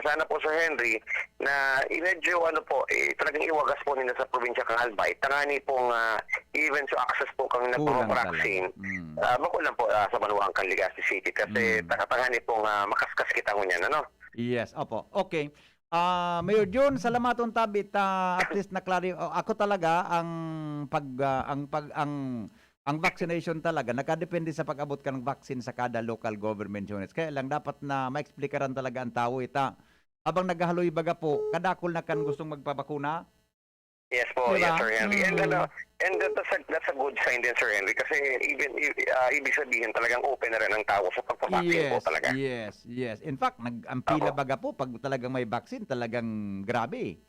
sana po, Sir Henry, na i-, medyo ano po, eh, talagang iwagas po nila sa probinsya kang Albay. Tangani pong, ah, even sa access po kang Kulang nagpapavaccine, talaga. Mm. ah, bako lang po, ah, sa banwaan kang Legazpi City. Kasi Mm. taka-, tangani pong, ah, makaskas kita ngunyan, ano? Yes, opo. Okay. Ah, Mayor Jun, salamaton tabi ta at least na-clari-, oh, ako talaga ang pag, ah, ang pag, ang, ang vaccination talaga nakadepende sa pag-abot kan vaccine sa kada local government units. Kaya lang dapat na maexplikaran talaga ang tawo ita. Habang naghahaloy baga po, kadakul na kan gustong magpabakuna. Yes po, Di yes, ba? Sir Henry. And Mm. ano, and that, that's a, that's a good sign din, Sir Henry, kasi even, i-, ah, ibig sabihin talagang open na rin ang tao sa pagpabaksin po Yes, talaga. yes, yes. In fact, nag-, ang pila Opo. baga po, pag talagang may vaccine, talagang grabe.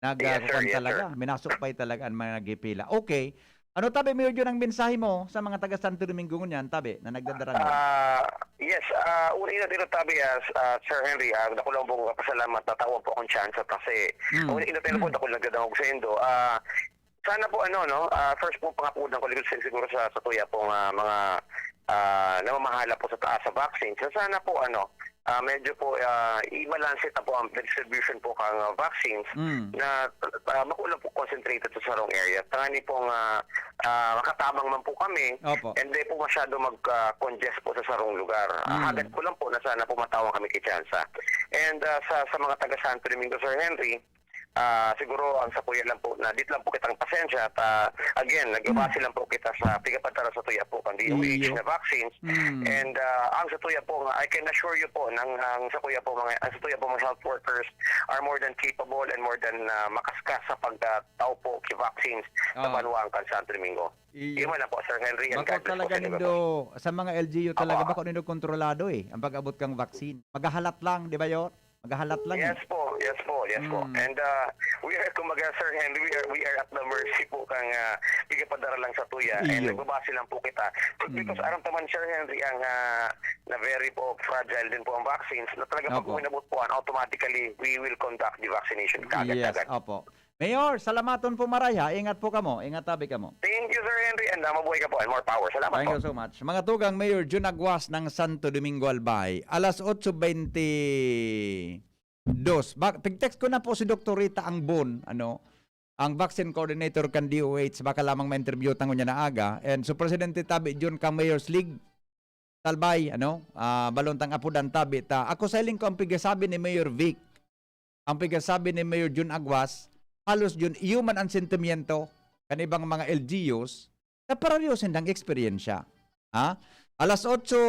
Nag, Yes, ah, sir. kuwan Yes, talaga, sir. minasukpay talaga ang mga nagpipila. Okay. Ano, tabi, Mayor Jun, ang mensahe mo sa mga taga Santo Domingo ngunyan, tabi, na nagdadara ngayon? Ah, yes, ah, una, inot-inot tabi, ah, s-, ah, Sir Henry, ah, dako lang pong pasalamat, natawan po akong chance at kasi, Mm. una, inot-inot po, Mm. dako nagdadangog sa indo. Ah, sana po, ano, no, ah, first po, pangapunan ko, likod sa, siguro sa, sa tuya pong, ah, mga, ah, namamahala po sa taas sa vaccine. So, sana po, ano, ah, medyo po, ah, i-balanse ta po ang distribution po kan, ah, vaccines Mm. na, ah, bako lang po concentrated sa sarong area. Tangani pong, ah, ah, makatabang man po kami, Opo. and di po masyado mag, ah, congest po sa sarong lugar. Ah, Mm. hagad ko lang po na sana po matawan kami ki tsansa. And, ah, sa, sa mga taga Santo Domingo, Sir Henry, ah, siguro ang sakuya lang po na dito lang po kitang pasensya at, ah, again, nagbabase Mm. lang po kita sa pigapadara sa tuya po kan D O H Iyo. na vaccines. Mm. And, ah, ang sa tuya po nga, I can assure you po, nang, ang sa kuya po, mga, ang sa tuya po, mga health workers are more than capable and more than, ah, makaskas sa pagtao po ki vaccines sa Ah. banwaan kan Santo Domingo. Iyo. Iyo man lang po, Sir Henry, and Bako God bless po talaga sa inyo nindo, po. sa mga L G U talaga, Apo. bako nindo kontrolado eh, ang pag-abot kang vaccine. Maghahalat lang, di ba, Yor? Maghahalat lang Yes eh. po, yes po, yes po. Mm. And, ah, we are, kumbaga, Sir Henry, we are, we are at the mercy po kang, ah, pigapadara lang sa tuya. And Iyo. nagbabase lang po kita. Because Mm. aram ta man, Sir Henry, ang, ah, na very po fragile din po ang vaccines, na talaga pag Opo. uminabot po, automatically, we will conduct the vaccination Yes, kaagad-agad. opo. Mayor, salamaton po maray ha. Ingat po kamo. Ingat tabi kamo. Thank you, Sir Henry, and, ah, mabuhay ka po, and more power. Salamat Thank po. you so much. Mga tugang, Mayor Jun Aguas ng Santo Domingo, Albay. Alas otso bente dos. Ba, tig-text ko na po si Doktor Rita Angbon, ano, ang vaccine coordinator kan D O H. Baka lamang ma-interview tango niya na aga. And so, Presidente Tabi Jun kang Mayor's League, Talbay, ano, ah, balontang apodan tabi ta. Ako sa hiling ko ang pigasabi ni Mayor Vic, ang pigasabi ni Mayor Jun Aguas, halos yun, iyo man ang sentimiento kan ibang mga L G Us na pareho sindang eksperyensya. Ha? Alas otso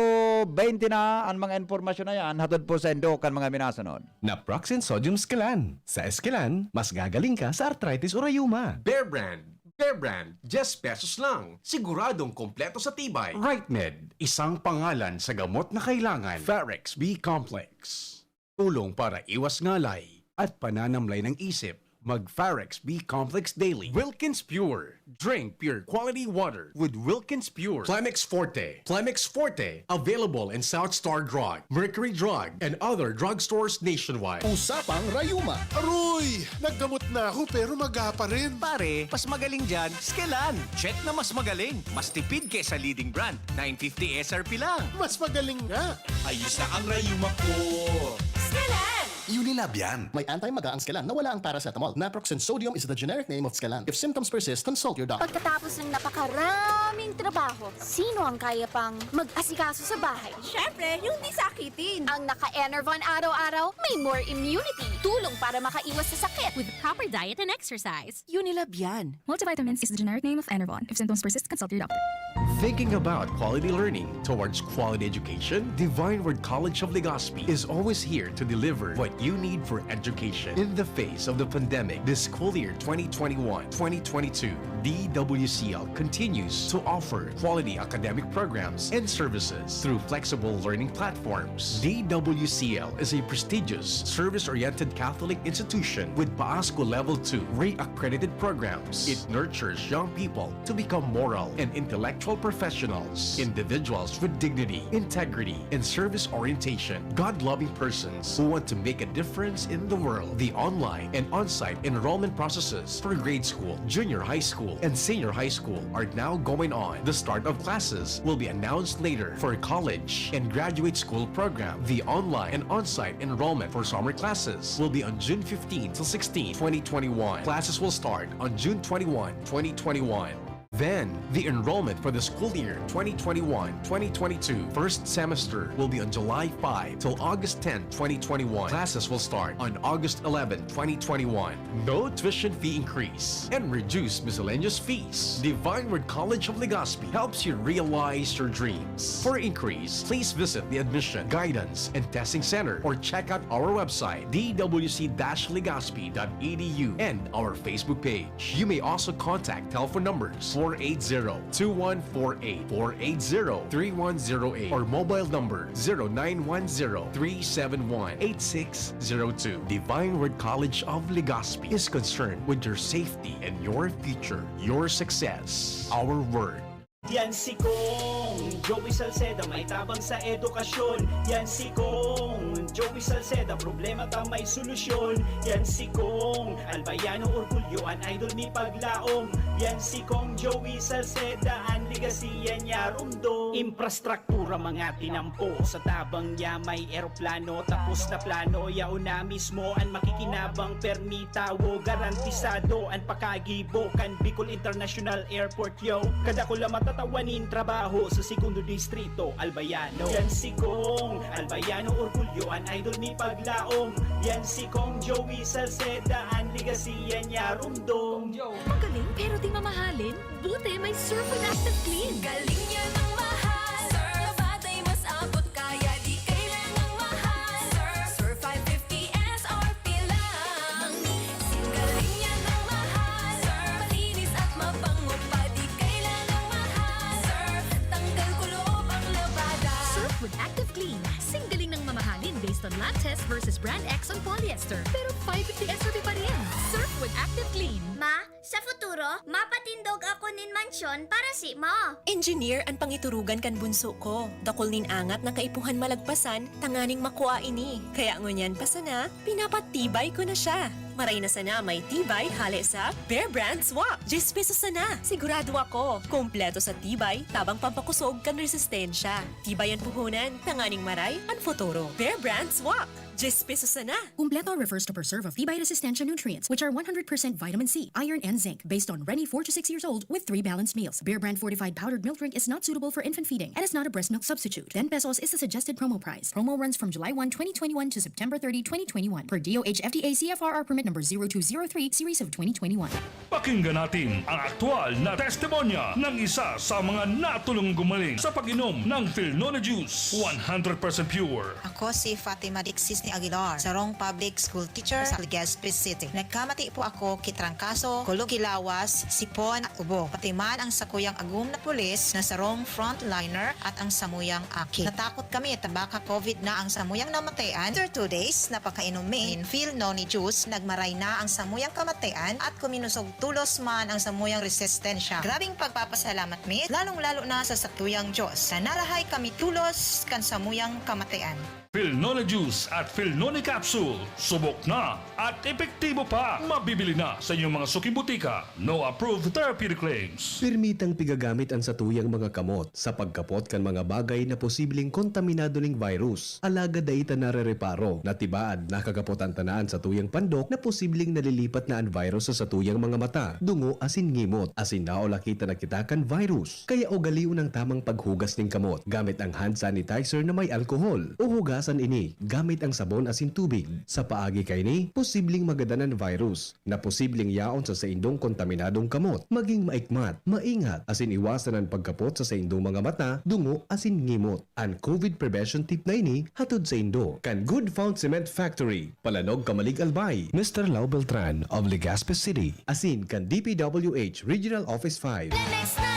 bente na ang mga impormasyon na yan, hatod po sa indo kan mga minasunod. Naproxen Sodium Esquilan. Sa Esquilan, mas gagaling ka sa arthritis o rayuma. Bear Brand. Bear Brand, diyes pesos lang. Siguradong kompleto sa tibay. Right Med, isang pangalan sa gamot na kailangan. Farex B Complex. Tulong para iwas ngalay at pananamlay ng isip. Mag Farex B Complex Daily. Wilkins Pure. Drink pure quality water with Wilkins Pure. Plemex Forte. Plemex Forte. Available in South Star Drug, Mercury Drug, and other drugstores nationwide. Usapang Rayuma. Aroy! Naggamot na ako pero maga pa rin. Pare, mas magaling dyan, Skelan. Check na mas magaling. Mas tipid kesa leading brand. Nine fifty S R P lang. Mas magaling nga. Ayos na ang rayuma ko. Skelan! Unilab yan. May anti-maga ang Skelan na wala ang paracetamol. Naproxen sodium is the generic name of Skelan. If symptoms persist, consult your doctor. Pagkatapos ng napakaraming trabaho, sino ang kaya pang mag-asikaso sa bahay? Siyempre, yung di sakitin. Ang naka-Enervon araw-araw, may more immunity. Tulong para makaiwas sa sakit. With proper diet and exercise. Unilab yan. Multivitamins is the generic name of Enervon. If symptoms persist, consult your doctor. Thinking about quality learning towards quality education? Divine Word College of Legazpi is always here to deliver what you need for education. In the face of the pandemic, this school year twenty twenty-one twenty twenty-two, D W C L continues to offer quality academic programs and services through flexible learning platforms. D W C L is a prestigious, service-oriented Catholic institution with PAASCO Level two re-accredited programs. It nurtures young people to become moral and intellectual professionals, individuals with dignity, integrity, and service orientation, God-loving persons who want to make a difference in the world. The online and on-site enrollment processes for grade school, junior high school, and senior high school are now going on. The start of classes will be announced later. For college and graduate school program, the online and on-site enrollment for summer classes will be on June fifteen to sixteen, twenty twenty-one. Classes will start on June twenty-one, twenty twenty-one. Then, the enrollment for the school year twenty twenty-one twenty twenty-two first semester will be on July five till August ten, twenty twenty-one. Classes will start on August eleven, twenty twenty-one. No tuition fee increase and reduced miscellaneous fees. Divine Word College of Legazpi helps you realize your dreams. For inquiries, please visit the Admission, Guidance, and Testing Center or check out our website, D W C dash legazpi dot E D U, and our Facebook page. You may also contact telephone numbers four eight zero, two one four eight, four eight zero, three one zero eight, or mobile number zero nine one zero, three seven one, eight six zero two. Divine Word College of Legazpi is concerned with your safety and your future, your success, our word. Yan si Kong Joey Salceda, may tabang sa edukasyon. Yan si Kong Joey Salceda, problema ta may solusyon. Yan si Kong Albayano, orgulyo an idol mi paglaom. Yan si Kong Joey Salceda, an legacy yan niya rumdom. Infrastruktura mga tinampo, sa tabang niya may eroplano. Tapos na plano, yaon na mismo an makikinabang. Permi tawo, garantisado an pakagibo kan Bicol International Airport. Yo, kadakula matatawan nin trabaho sa segundo distrito, Albayano. Yan si Kong Albayano, orgulyo an idol mi paglaom. Yan si Kong Joey Salceda, an legacy yan niya rumdom. Magaling pero di mamahalin? Buti may Surf with Active Clean. Galing niya ng mahal. Surf, batay mas abot kaya di kailangang mahal. Surf, Surf five fifty S R P lang. Singgaling niya ng mahal. Surf, malinis at mabango pa, di kailangang mahal. Surf, tanggal kuloob ang labada. Surf with Active Clean. Singgaling ng mamahalin based on lab test versus brand X on polyester. Pero five fifty S R P pa rin. Surf with Active Clean. Ma, sa futuro, mapatindog ako nin mansyon para si mo. Engineer an pangiturugan kan bunso ko. Dakul nin angat na kaipuhan malagpasan tanganing makua ini. Kaya ngunyan pa sana, pinapatibay ko na siya. Maray na sana may tibay hale sa Bear Brand Swak. Diyes pesos sana. Sigurado ako, kompleto sa tibay, tabang pampakosog kan resistensya. Tibay an puhunan, tanganing maray an futuro. Bear Brand Swak. Diyes pesos sana. Kumpleto refers to preserve of tibay resistensya nutrients, which are one hundred percent vitamin C, iron, and zinc, based on Reni four to six years old with three balanced meals. Bear Brand fortified powdered milk drink is not suitable for infant feeding and is not a breast milk substitute. Ten pesos is the suggested promo price. Promo runs from July one, twenty twenty-one to September thirty, twenty twenty-one, per D O H F D A C F R R permit number zero two zero three series of twenty twenty-one. Pakinggan natin ang aktual na testimonya ng isa sa mga natulong gumaling sa pag-inom ng Filnone Juice, one hundred percent pure. Ako si Fatima Dixis ni Aguilar, sarong public school teacher sa Legazpi City. Nagkamati po ako ki trangkaso, kulog ki lawas, sipon at ubo. Pati man ang sakuyang agom na pulis na sarong frontliner at ang samuyang aki. Natakot kami ta baka COVID na ang samuyang namatayan. After two days na pagkainom mi nin Filnone Juice, nagmaray na ang samuyang kamatayan at kuminusog tolos man ang samuyang resistensya. Grabeng pagpapasalamat mi, lalong-lalo na sa satuyang Diyos, na narahay kami tolos kan samuyang kamatayan. Filnone Juice at Filnone Capsule, subok na at epektibo pa. Mabibili na sa inyong mga suking butika. No approved therapeutic claims. Pirmitang pigagamit an satuyang mga kamot sa pagkapot kan mga bagay na posibleng kontaminado ning virus. Alagad dai ta narereparo na tibaad nakakapotan ta na an satuyang pandok na posibleng nalilipat na an virus sa satuyang mga mata, dungo asin ngimot, asin naulakita na kita kan virus. Kaya ugalion ang tamang paghugas nin kamot gamit ang hand sanitizer na may alkohol, o hugasan ini gamit ang sabon asin tubig. Sa paagi kaini, posibleng magadan an virus na posibleng yaon sa saindong kontaminadong kamot. Maging maikmat, maingat, asin iwasan an pagkapot sa saindong mga mata, dungo, asin ngimot. An COVID prevention tip na ini hatod saindo kan Good Found Cement Factory, Palanog, Camalig, Albay. Mister Lau Beltran of Legazpi City. Asin kan D P W H Regional Office five. Lemex na!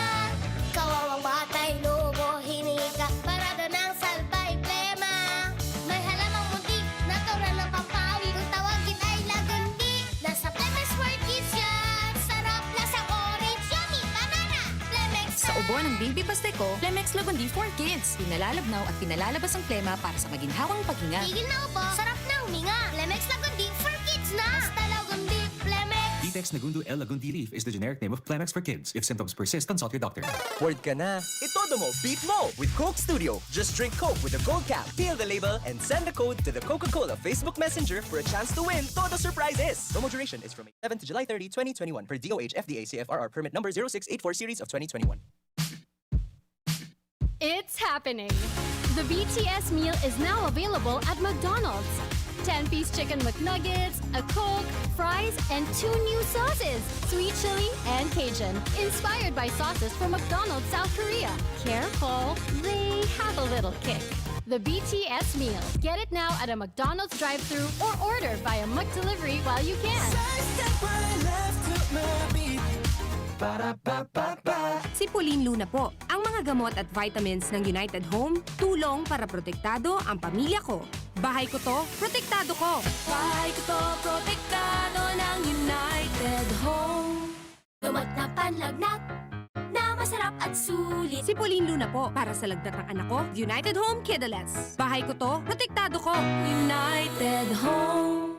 Kawawang batay, lobo, hinika, parada ng salbay, plema. May halamang muntik, natural ng pampawi. Kung tawagin ay lagundi, nasa Lemex for Kids yan. Sarap, lasang orange, yummy, banana. Lemex Sa na! Ubo ng Baby Pasteco, Lemex Lagundi for Kids. Pinalalabnaw at pinalalabas ang plema para sa maginhawang paghinga. Tigil na ubo, sarap na huminga. Lemex Lagundi for Kids na! Basta Lagundi, Lemex! Ditex Negundo L Lagundi Leaf is the generic name of Plemex for Kids. If symptoms persist, consult your doctor. Bored ka na? Itodo mo, beat mo with Coke Studio. Just drink Coke with a gold cap, peel the label, and send the code to the Coca-Cola Facebook Messenger for a chance to win Todo Surprises. Promo duration is from May seven to July thirty, twenty twenty-one, per D O H F D A C F R R permit number zero six eight four series of twenty twenty-one. It's happening! The B T S meal is now available at McDonald's. Ten-piece chicken McNuggets, a Coke, fries, and two new sauces, sweet chili and Cajun, inspired by sauces from McDonald's South Korea. Careful, they have a little kick. The B T S meal. Get it now at a McDonald's drive-thru or order via McDelivery while you can. Sa step right left to my beat. Para pa pa pa. Si Pauline Luna po. Ang mga gamot at vitamins ng United Home, tulong para protektado ang pamilya ko. Bahay ko to, protektado ko. Bahay ko to, protektado ng United Home. Gamot na panlagnat na Sarap at sulit. Si Pauline Luna po, para sa lagnat ng anak ko, United Home Kidalets. Bahay ko to, protektado ko. United Home.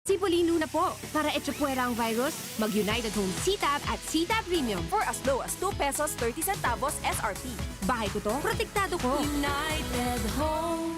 Si Pauline Luna po, para echapuwera ang virus, mag United Home C-Tab at C-Tab Premium. For as low as two pesos thirty centavos S R P. Bahay ko to, protektado ko. United Home.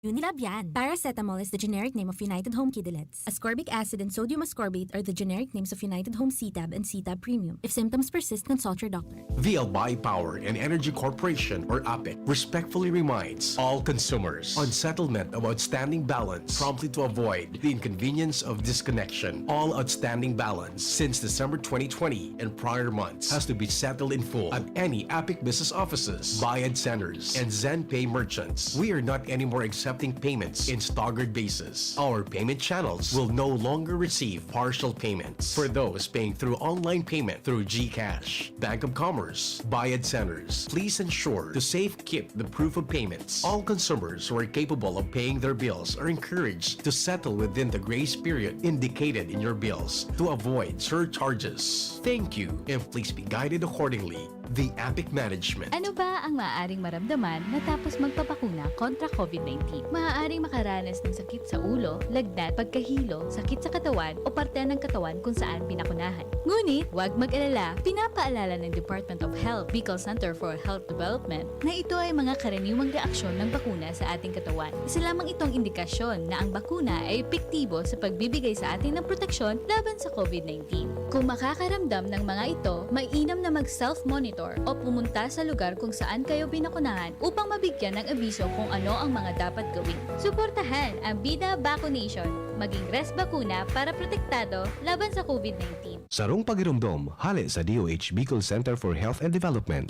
Unilab yan. Paracetamol is the generic name of United Home Kidalets. Ascorbic acid and sodium ascorbate are the generic names of United Home C-Tab and C-Tab Premium. If symptoms persist, consult your doctor. The Albay Power and Energy Corporation, or APEC, respectfully reminds all consumers on settlement of outstanding balance promptly to avoid the inconvenience of disconnection. All outstanding balance since December twenty twenty and prior months has to be settled in full at any APEC business offices, Bayad Centers, and ZenPay merchants. We are not anymore accepting payments in staggered basis. Our payment channels will no longer receive partial payments for those paying through online payment through GCash, Bank of Commerce, Bayad Centers. Please ensure to safekeep the proof of payments. All consumers who are capable of paying their bills are encouraged to settle within the grace period indicated in your bills to avoid surcharges. Thank you, and please be guided accordingly. The APEC Management. Ano ba ang maaaring maramdaman matapos magpabakuna kontra COVID nineteen? Maaaring makaranas ng sakit sa ulo, lagnat, pagkahilo, sakit sa katawan o parte ng katawan kung saan binakunahan. Ngunit, huwag mag-alala, pinapaalala ng Department of Health, Bicol Center for Health Development, na ito ay mga karaniwang reaksyon ng bakuna sa ating katawan. Isa lamang itong indikasyon na ang bakuna ay epektibo sa pagbibigay sa atin ng proteksyon laban sa COVID nineteen. Kung makakaramdam ng mga ito, mainam na mag-self-monitor o pumunta sa lugar kung saan kayo binakunahan upang mabigyan ng abiso kung ano ang mga dapat gawin. Suportahan ang Bida Vaccination. Maging Res Bakuna para protektado laban sa COVID nineteen. Sarong pagiromdom, hale sa D O H Bicol Center for Health and Development.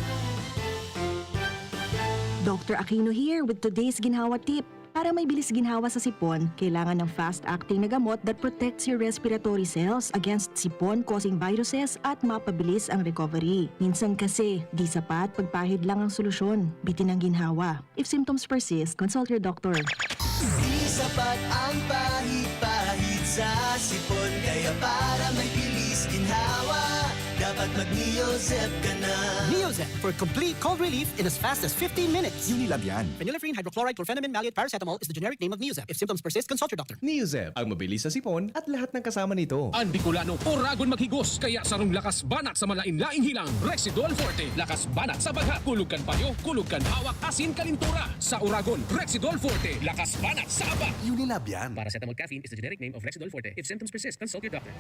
Doctor Aquino here with today's ginhawa tip. Para may bilis ginhawa sa sipon, kailangan ng fast-acting na gamot that protects your respiratory cells against sipon-causing viruses at mapabilis ang recovery. Minsan kasi, di sapat pagpahid lang ang solusyon. Bitin ang ginhawa. If symptoms persist, consult your doctor. Di sapat ang pahid-pahid sa sipon. Kaya para may bilis ginhawa, dapat mag-Neozep ka na. Neozep for complete cold relief in as fast as fifteen minutes. Unilab yan. Phenylephrine hydrochloride chlorphenamine maleate paracetamol is the generic name of Neozep. If symptoms persist, consult your doctor. Neozep, ang mabilis sa sipon at lahat ng kasama nito. An Bicolano, oragon maghigos, kaya sarong lakas banat sa malain-laing hilang. Rexidol Forte, lakas banat sa baghat, kulog kan payo, kulog kan hawak, asin kalintura. Sa oragon, Rexidol Forte, lakas banat sa aba. Unilab yan. Paracetamol caffeine is the generic name of Rexidol Forte. If symptoms persist, consult your doctor.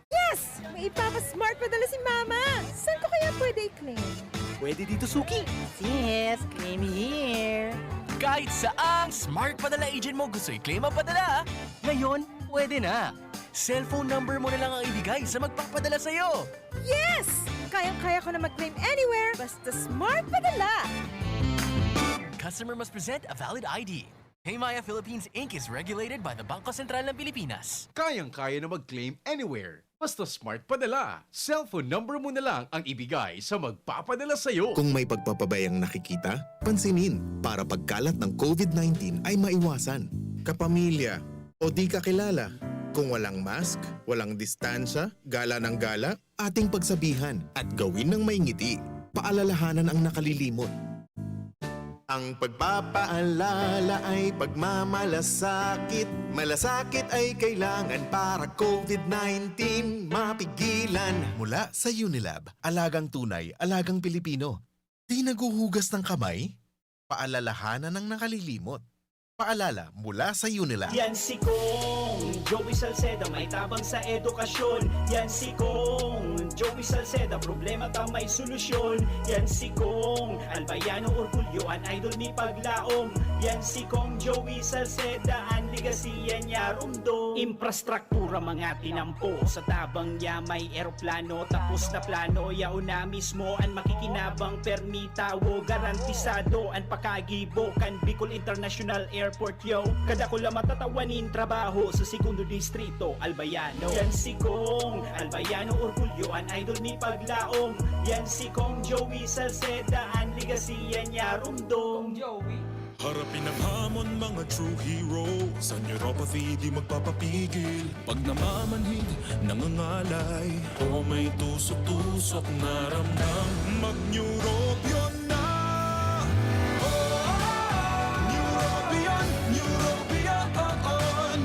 Yes! May ipapa-smart padala si Mama! Saan ko kaya pwede i-claim? Pwede dito, Suki. Sis, claim here. Kahit saang Smart Padala agent mo gusto i-claim ang padala, ngayon, pwede na. Cellphone number mo na lang ang ibigay sa magpapadala sa'yo. Yes! Kayang-kaya ko na mag-claim anywhere, basta Smart Padala! Customer must present a valid I D. Paymaya Philippines Inc is regulated by the Bangko Sentral ng Pilipinas. Kayang-kaya na mag-claim anywhere. Basta Smart Padala, cellphone number mo na lang ang ibigay sa magpapadala sa'yo. Kung may pagpapabayang nakikita, pansinin para pagkalat ng COVID nineteen ay maiwasan. Kapamilya o di kakilala, kung walang mask, walang distansya, gala ng gala, ating pagsabihan at gawin ng may ngiti. Paalalahanan ang nakalilimot. Ang pagpapaalala ay pagmamalasakit. Malasakit ay kailangan para COVID nineteen mapigilan. Mula sa Unilab, alagang tunay, alagang Pilipino. Di naghuhugas ng kamay? Paalalahanan ng nakalilimot. Paalala mula sa Unilab. Yan si Kong Joey Salceda, may tabang sa edukasyon. Yan si Kong Joey Salceda, problema ta may solusyon. Yan si Kong Albayano Orgulyo, an idol mi paglaom. Yan si Kong Joey Salceda, an legacy yan niya rumdom. Infrastruktura mga tinampo, sa tabang niya may eroplano. Tapos na plano, yaon na mismo an makikinabang, permi tawo, garantisado an pakagibo kan Bicol International Airport, yo. Kadakula matatawan nin trabaho sa Segundo Distrito, Albayano. Yan si Kong Albayano Orgulyo, an idol mi paglaom. Yan si Kong Joey Salceda, an legacy yan niya rumdom. Kong Joey. Harapin ang hamon, mga true heroes. Sa neuropathy, di magpapapigil. Pag namamanhid, nangangalay, o may tusok-tusok na ramdam, mag-Neurobion na! Oh, Neurobion, Neurobion, oh, oh.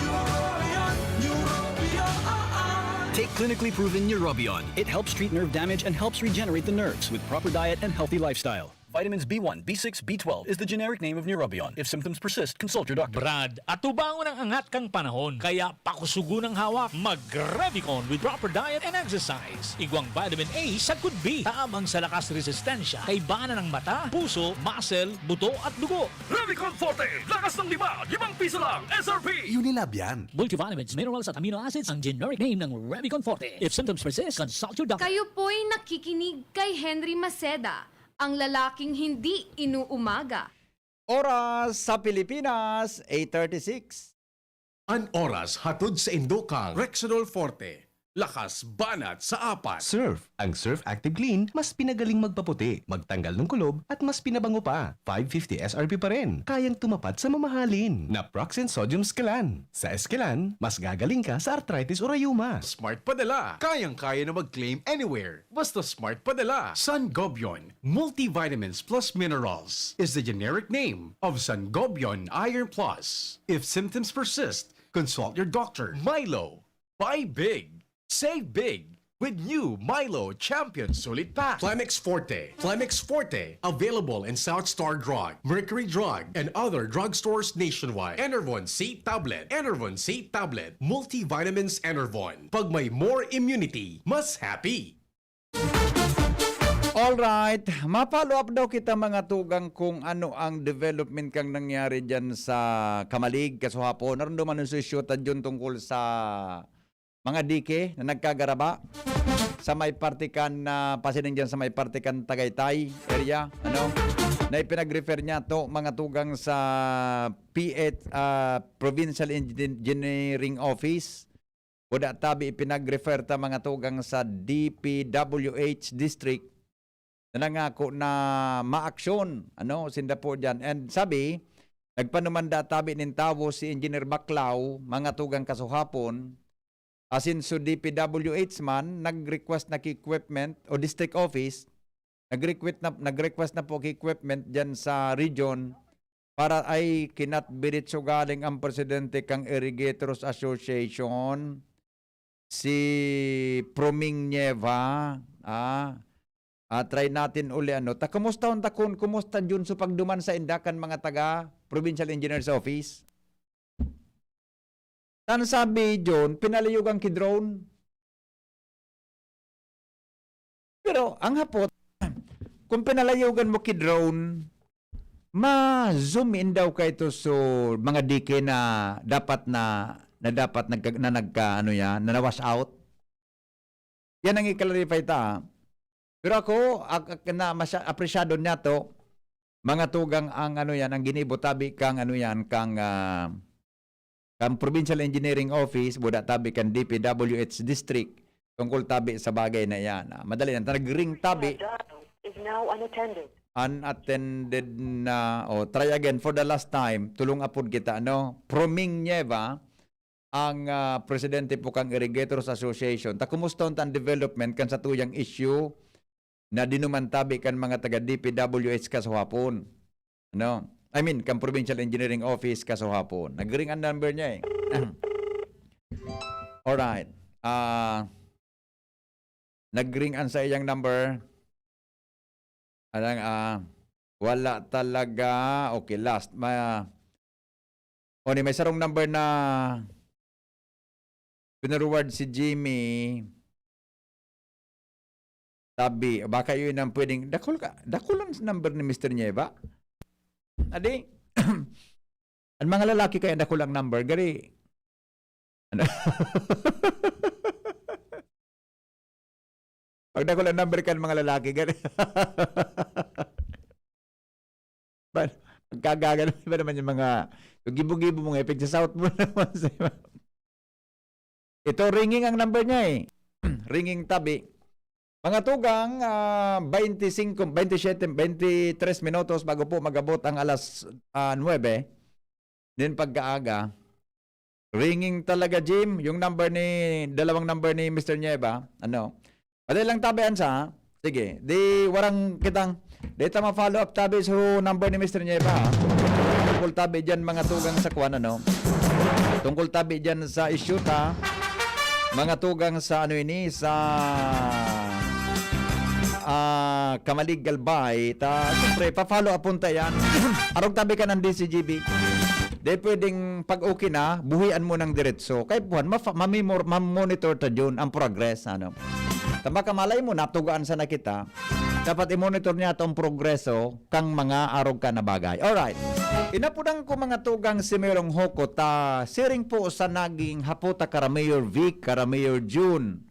Neurobion, Neurobion, oh, oh. Take clinically proven Neurobion. It helps treat nerve damage and helps regenerate the nerves with proper diet and healthy lifestyle. Vitamins B one, B six, B twelve is the generic name of Neurobion. If symptoms persist, consult your doctor. Brad, atubangon ang angat kan panahon, kaya pakusugon ang hawak. Mag-Revicon with proper diet and exercise. Igwang vitamin A sagkod B, tabang sa lakas resistensya, kaibanan ng mata, puso, muscle, buto at dugo. Revicon Forte, lakas ng lima, limang piso lang, S R P. Unilab yan. Multivitamins, minerals at amino acids ang generic name ng Revicon Forte. If symptoms persist, consult your doctor. Kayo po'y nakikinig kay Henry Maceda, ang lalaking hindi inuumaga. Oras sa Pilipinas, eight thirty-six. An oras hatod saindo kan Rexidol Forte, lakas banat sa apat. Surf. Ang Surf Active Clean mas pinagaling magpaputi, magtanggal ng kulob, at mas pinabango pa. Five fifty S R P pa rin. Kayang tumupad sa mamahalin. Naproxen Sodium Scalan. Sa Escalan, mas gagaling ka sa arthritis o rayuma. Smart padala. Kayang-kaya na mag-claim anywhere. Basta smart padala. Sangobion, multivitamins plus minerals, is the generic name of Sangobion Iron Plus. If symptoms persist, consult your doctor. Milo, buy big, save big with new Milo Champion Sulit Pack. Plemex Forte. Plemex Forte, available in South Star Drug, Mercury Drug, and other drugstores nationwide. Enervon C Tablet. Enervon C Tablet. Multivitamins Enervon. Pag may more immunity, mas happy. Alright, ma-follow up daw kita, mga tugang, kung ano ang development kang nangyari dyan sa Camalig, kasuhapon. Naramdaman mo sa issue ta dyan tungkol sa mga dike na nagkagaraba sa may parte kan, ah, pasining dyan sa may parte kan Tagaytay area, ano? Na ipinag-refer niya to, mga tugang, sa P H, ah, Provincial Engineering Office. Buda tabi ipinag-refer ta, mga tugang, sa D P W H district na nangako na maaksyon, ano, sinda po diyan. And sabi, nagpanumanda tabi nin tawo si Engineer Baclao, mga tugang, kasuhapon, asin so D P W H man, nag-request na ki equipment o district office, nag-request na, nag-request na po ki equipment diyan sa region para ay kinatbiritso galing ang presidente kang Irrigators Association, si Proming Nieva, ah, ah, try natin uli, ano. Ta, kumusta unta kun, kumusta jud so pagduman sa inda kan mga taga Provincial Engineers Office? Tan sabi, John, pinalayogan ki drone. Pero ang hapot, kung pinalayogan mo ki drone, ma-zoom in daw ka ito so mga dike na dapat na, na dapat nagka, na nagka, ano yan, na na-wash out. Yan ang i-clarify ta, ah. Pero ako, ak-, ak-, na masya-, apresyado niya to, mga tugang, ang ano yan, ang ginibo tabi kang ano yan, kang, ah, kang Provincial Engineering Office, buda tabi kan D P W H District, tungkol tabi sa bagay na yan. Ah, madali lang, nag-ring tabi. Dial is now unattended. Unattended na, oh, try again for the last time, tulong apod kita, ano? Proming Nieva, ang, ah, presidente po kang Irrigators Association. Ta, kumusta unta ang development kan satuyang issue na dinuman tabi kan mga taga D P W H kasuhapon? Ano? I mean, kan Provincial Engineering Office kasuhapon. Nag-ring ang number niya eh. Alright. Ah, nag-ring ang sa iyang number. Alang, ah, wala talaga. Okay, last. Ma-, o, ni, may sarong number na pinareward si Jimmy. Tabi, baka yun ang pwedeng, dakul ka, dakul ang number ni Mister Nieva. Adi, ang mga lalaki kaya dakul ang number, gari. Ano? Pag dakul ang number kan mga lalaki, gani. Ba, pagkagagal, iba naman yung mga, yung gibo-gibo mo nga, ipagsasaot mo naman sa iba. Ito, ringing ang number niya eh. Ringing tabi. Mga tugang, ah, baynte singko, baynte siyete, baynte tres minutos bago po mag-abot ang alas, ah, nuwebe. Din pagkaaga, ringing talaga, Jim, yung number ni, dalawang number ni Mister Nieva. Ano? Madali lang tabi, Ansa, ha? Sige, di warang kitang, di ta ma-follow up tabi so number ni Mister Nieva, ha? Tungkol tabi dyan, mga tugang sa kwan, ano? Tungkol tabi dyan sa issue ta, mga tugang sa ano ini, sa, ah, Kamalig Galbay, ta, siyempre, pa-follow up punta yan. Arog tabi ka ng D C G B. Di pwedeng pag okay na, buhian mo ng diretso. Kay buwan, mafa-, mamimor-, mamonitor ta dyan ang progress, ano. Tama ka, malay mo, natugaan sana kita. Dapat i-monitor niya itong progreso kang mga arog ka na bagay. Alright. Inapudan ko mga tugang si Merong Hoko ta siring po sa naging hapota kara Mayor Vic, kara Mayor June.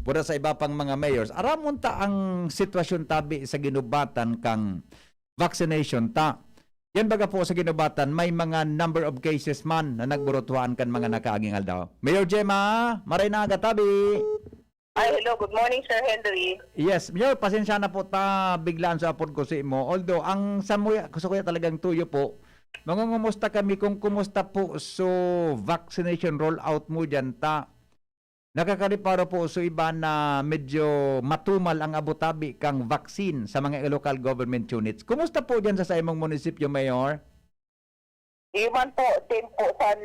Pura sa iba pang mga mayors. Aramon ta ang sitwasyon tabi sa ginubatan kang vaccination ta. Yan baga po sa ginubatan, may mga number of cases man na nagburutuhaan kan mga nakaaging aldaw. Mayor Gemma, maray na aga tabi. Ay, hello. Good morning, Sir Henry. Yes, Mayor, pasensya na po ta biglaan sa apod ko sa imo. Although, ang sa muya, gusto ko talagang tuyo po, mangungumusta kami kung kumusta po so vaccination rollout mo dyan ta. Nakakareparo po so iba na medyo matumal ang abot tabi kang vaccine sa mga local government units. Kumusta po dyan sa saimong munisipyo, Mayor? Iyo man po, same po san,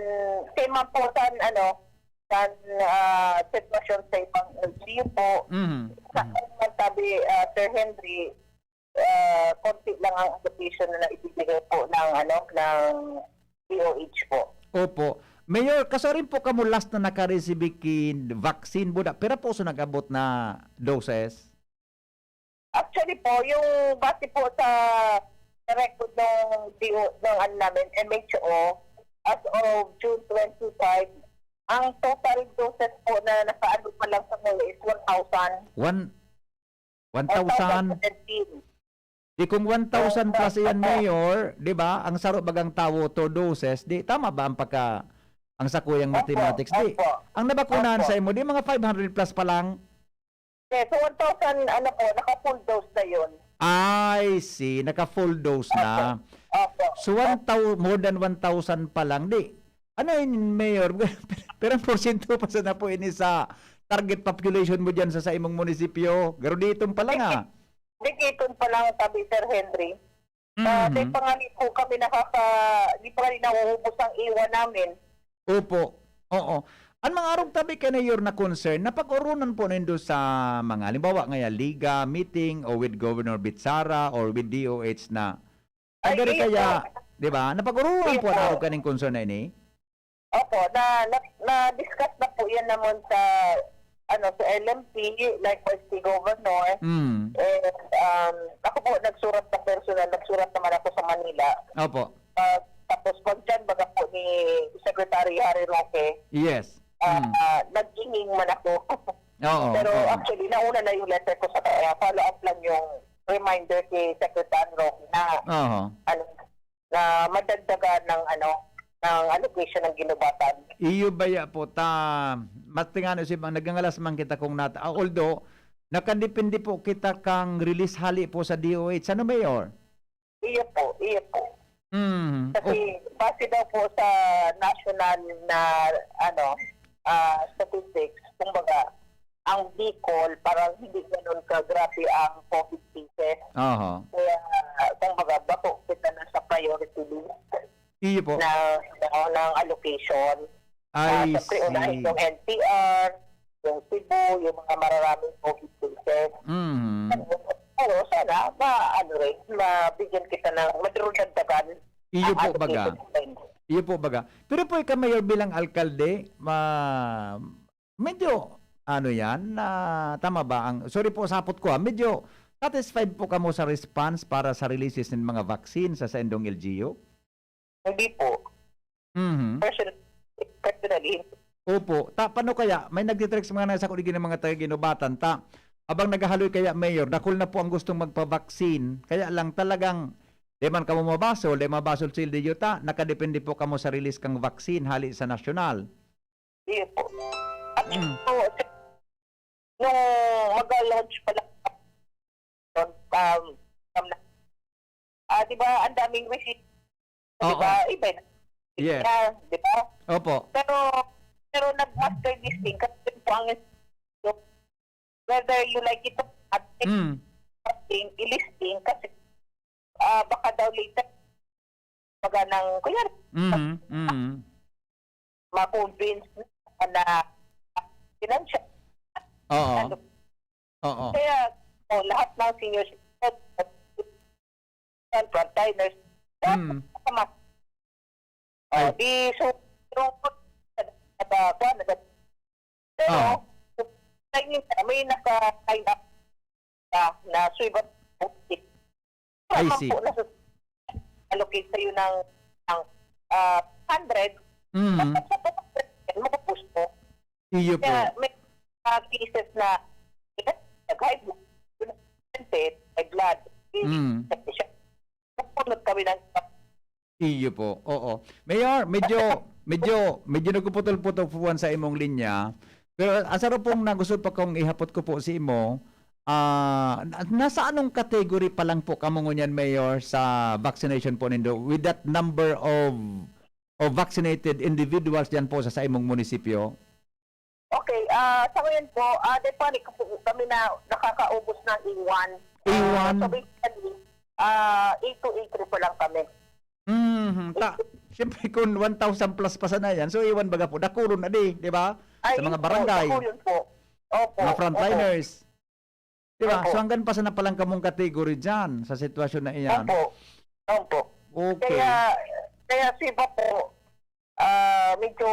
same man po san, ano, san, ah, sitwasyon sa ibang L G U po. Mhm. Sa Mhm. akin man tabi, ah, Sir Henry, ah, konti lang ang allocation na naibibigay po ng, ano, ng D O H po. Opo. Mayor, kaso rin po kamo last na nakaresibi kin vaccine, buda, pira po so nag-abot na doses? Actually po, yung base po sa record ng D O, ng ano namin, M H O, as of June twenty-five, ang total doses po na nakaano pa lang sa ngayon is one thousand. One, one thousand? One thousand seventeen. Di kung one thousand plus iyan, Mayor, di ba? Ang saro bagang tawo, two doses, di tama ba ang pagka, ang sakuyang Opo, mathematics? Di, opo. ang nabakunahan Opo. sa imo, di mga five hundred plus pa lang? Yes, so one thousand, ano po, naka-full dose na yun. I see, naka-full dose na. Opo. Opo. So, one thou-, more than one thousand pa lang, di. Ano yun, Mayor? Pirang porsyento pa sana po ini sa target population mo dyan sa, sa imong munisipyo? Garo diton pa lang, ah. Dikiton pa lang, sabi Sir Henry. Ah, Mhm. di pa nga ni po kami nakaka-, di pa nga ni nauubos ang iwan namin. Opo. Oo. An mga arog tabi kan mayor na concern, napag-oronan po nindo sa mga, halimbawa, ngaya Liga meeting o with Governor Bitsara or with D O H na, Ay, agari iyo kaya, po. di ba? Napag-oronan Iyo po an po. arog kaning concern na ini? Opo, na, na, na-discuss na po yan naman sa, ano, sa L M P, likewise si Governor. Mm. And, um, ako po, nagsurat na personal, nagsurat naman ako sa Manila. Opo. Ah, tapos, pag dyan, baga po ni Secretary Harry Roque, Yes. ah, Mm. ah, nag-inging man ako. Oo, Pero oo. actually, nauna na yung letter ko sa kanya. Follow up lang yung reminder kay Secretary Roque na, Oho. ano, na madagdagan ng, ano, ng allocation ng ginubatan. Iyo baya po ta, mas tingano si bang nagangalas man kita kung nata-, ah, although, nakadepende po kita kang release hali po sa D O H. Ano, Mayor? Iyo po, iyo po. Mm. Kasi Oh. base daw po sa national na, ano, ah, statistics, kumbaga, ang Bicol parang hindi ganun kagrabe ang COVID cases. Oho. Kaya, kumbaga, bato kita na sa priority list Iyo po. ng, ng, ng allocation. Ah, I siyempre, unahin see. yung N C R, yung Cebu, yung mga mararaming COVID cases. Mhm. Pero sana, ma-, ano rin, mabigyan kita ng madurudagdagan Iyo ang po, baga. allocation rin. Iyo po, baga. Pero po, ikaw, Mayor, bilang alkalde, ma-, medyo, ano yan, na, tama ba ang, sorry po, sapot ko, ah, medyo satisfied po kamo sa response para sa releases ng mga vaccine sa saindong L G U? Hindi po. Mhm. Person-, personally, hindi. Opo. Ta, paano kaya? May nagtitext mga nasa kuligin ng mga taga-Guinobatan. Ta, abang naghahaloy kaya, Mayor, dakul na po ang gustong magpa-vaccine. Kaya lang talagang, di man kamo mabasol, di mabasol si L D U ta, nakadepende po kamo sa release kang vaccine hali sa nasyonal. Iyo po. At Mm. po, nung mag-launch pa lang um, from, ah, di ba, ang daming resist, di Oo. ba? Iba na. Yes. Yan, di ba? Opo. Pero, pero nag-master this thing kasi po ang, whether you like it or not, Mm. listing, i-listing kasi, ah, baka daw later, baga ng, kunyari, Mhm, mhm. ma-convince na financial. Oo. Ano? Oo. Kaya, oh, lahat ng senior citizen, frontliners, lahat Mm. ng mga, oh, Ay. di, so, so, nag-, nag-, pero, Ah. may, may naka-sign up na, na swivel. I Tama see. po, nasa-, allocate sa'yo ng, ng, ah, hundred, Mhm. tapos sa hundred, makapos mo. Iyo po. Kaya may, ah, cases na, nag-high blood, high blood, Mm. siya. Nagpunot kami ng Iyo po, oo. Mayor, medyo, medyo, medyo nagpuputol-putol po sa imong linya. Pero ang saro pong na gusto pa kong ihapot ko po sa imo, ah, na-, nasa anong category pa lang po kamo ngunyan, Mayor, sa vaccination po nindo with that number of, of vaccinated individuals diyan po sa, sa imong munisipyo? Okay, ah, sa ngayon po, ah, depende ko po kami na nakakaubos ng A one. Ah, A one? So basically, ah, A two, A three pa lang kami. Mhm, ta-, siyempre, kung one thousand plus pa sana yan, so, A one baga po, dakulon na di, di ba? Ay, Sa mga opo, barangay, dakulon po. Opo, mga opo. frontliners. Di ba? Opo. So, hanggang pa sana palang kamong category dyan sa sitwasyon na iyan. Opo. Opo. Okay. Kaya, kaya si iba po, ah, medyo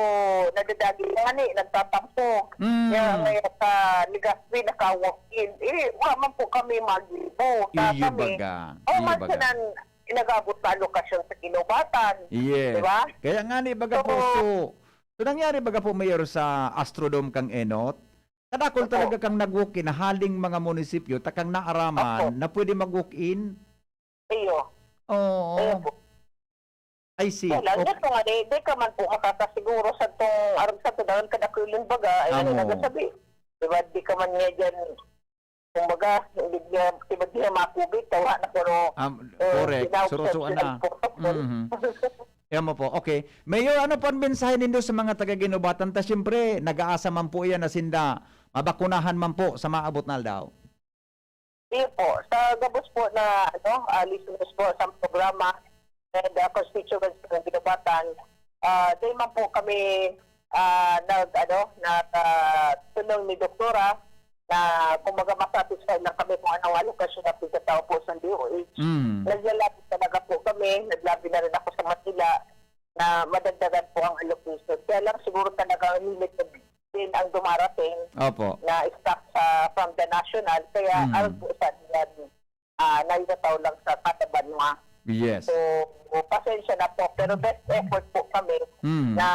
nadadali nga ni, nagtatampo. Mm. Kaya ngayon sa Legazpi, naka-walk-in. Eh, wala man po kami magibo. Sa Iyo kami, baga. oh, Iyo man baga. siya nag-abot sa alokasyon sa Guinobatan. Yes. Di ba? Kaya nga ni, baga po, So, so, so nangyari baga po, Mayor, sa Astrodome kang Enot? Kadakol Opo. talaga kang nag-walk-in, haling mga munisipyo, ta kang naaraman Opo. na pwede mag-walk-in? Iyo. Oo. Iyo po. I see. Wala, Okay. dito nga, di, di ka man po makakasiguro sa tong arog sa tudangan kadakulan baga, ay ano Amo. nagasabi. Di ba, di ka man nga dyan, kumbaga, hindi niya, di ba, di niya makubit, tawa na, pero, Um, eh, correct. tinawag Surusuan siya na. po. Mhm. Yan mo po. Okay. Mayor, ano po ang mensahe nindo sa mga taga-Guinobatan? Ta, siyempre, nag-aasa man po iyan na sinda mabakunahan man po sa maabot na aldaw. Iyo po. Sa gabos po na, ano, ah, listeners po sa programa and, ah, constituents ng Guinobatan, ah, dahil man po kami, ah, nag, ano, nag, ah, tulong ni Doktora na, kumbaga, masatisfy lang kami kung anong alokasyon na pagkatao po sa D O H. Mm. Naglalapit talaga po kami, naglabi na rin ako sa Manila na madagdagan po ang allocation. Kaya lang siguro talaga limited din ang dumarating Opo. na stock sa, from the national. Kaya Mm. ang po sa yan, ah, naitataw lang sa kada banwa. Yes. So, pasensya na po. Pero best effort po kami Mm. na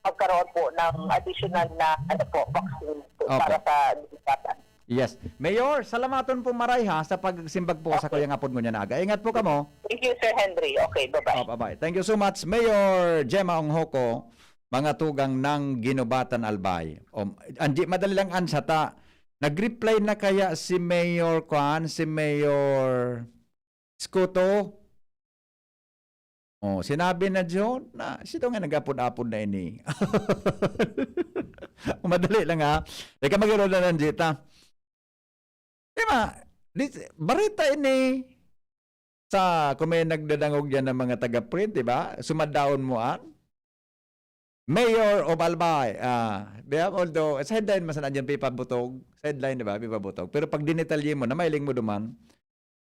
magkaroon po ng additional na, ano po, vaccine po Opo. para sa Guinobatan. Yes. Mayor, salamaton po maray ha sa pagsimbag po sa Okay. kuyang apod ngunyan na aga. Ingat po kamo. Thank you, Sir Henry. Okay, bye-bye. Oh, bye-bye. Thank you so much, Mayor Gemma Onghoco, mga tugang ng Guinobatan, Albay. Um, Angie, madali lang, Ansa, ta. Nag-reply na kaya si Mayor Kwan, si Mayor Escoto? Oh, sinabi na John na, sino nga nag-apod-apod na ini? Madali lang, ha? Teka, mag-iro na lang, Jita. Di ba? Di, barita ini sa, kung may nagdadangog yan ng mga taga-print, di ba? Sumadaon mo an Mayor of Albay. Ah, di ba? Although, sa headline, mas na dyan, pipabutog. Sa headline, di ba? Pipabutog. Pero pag dinetalye mo, na mailing mo duman,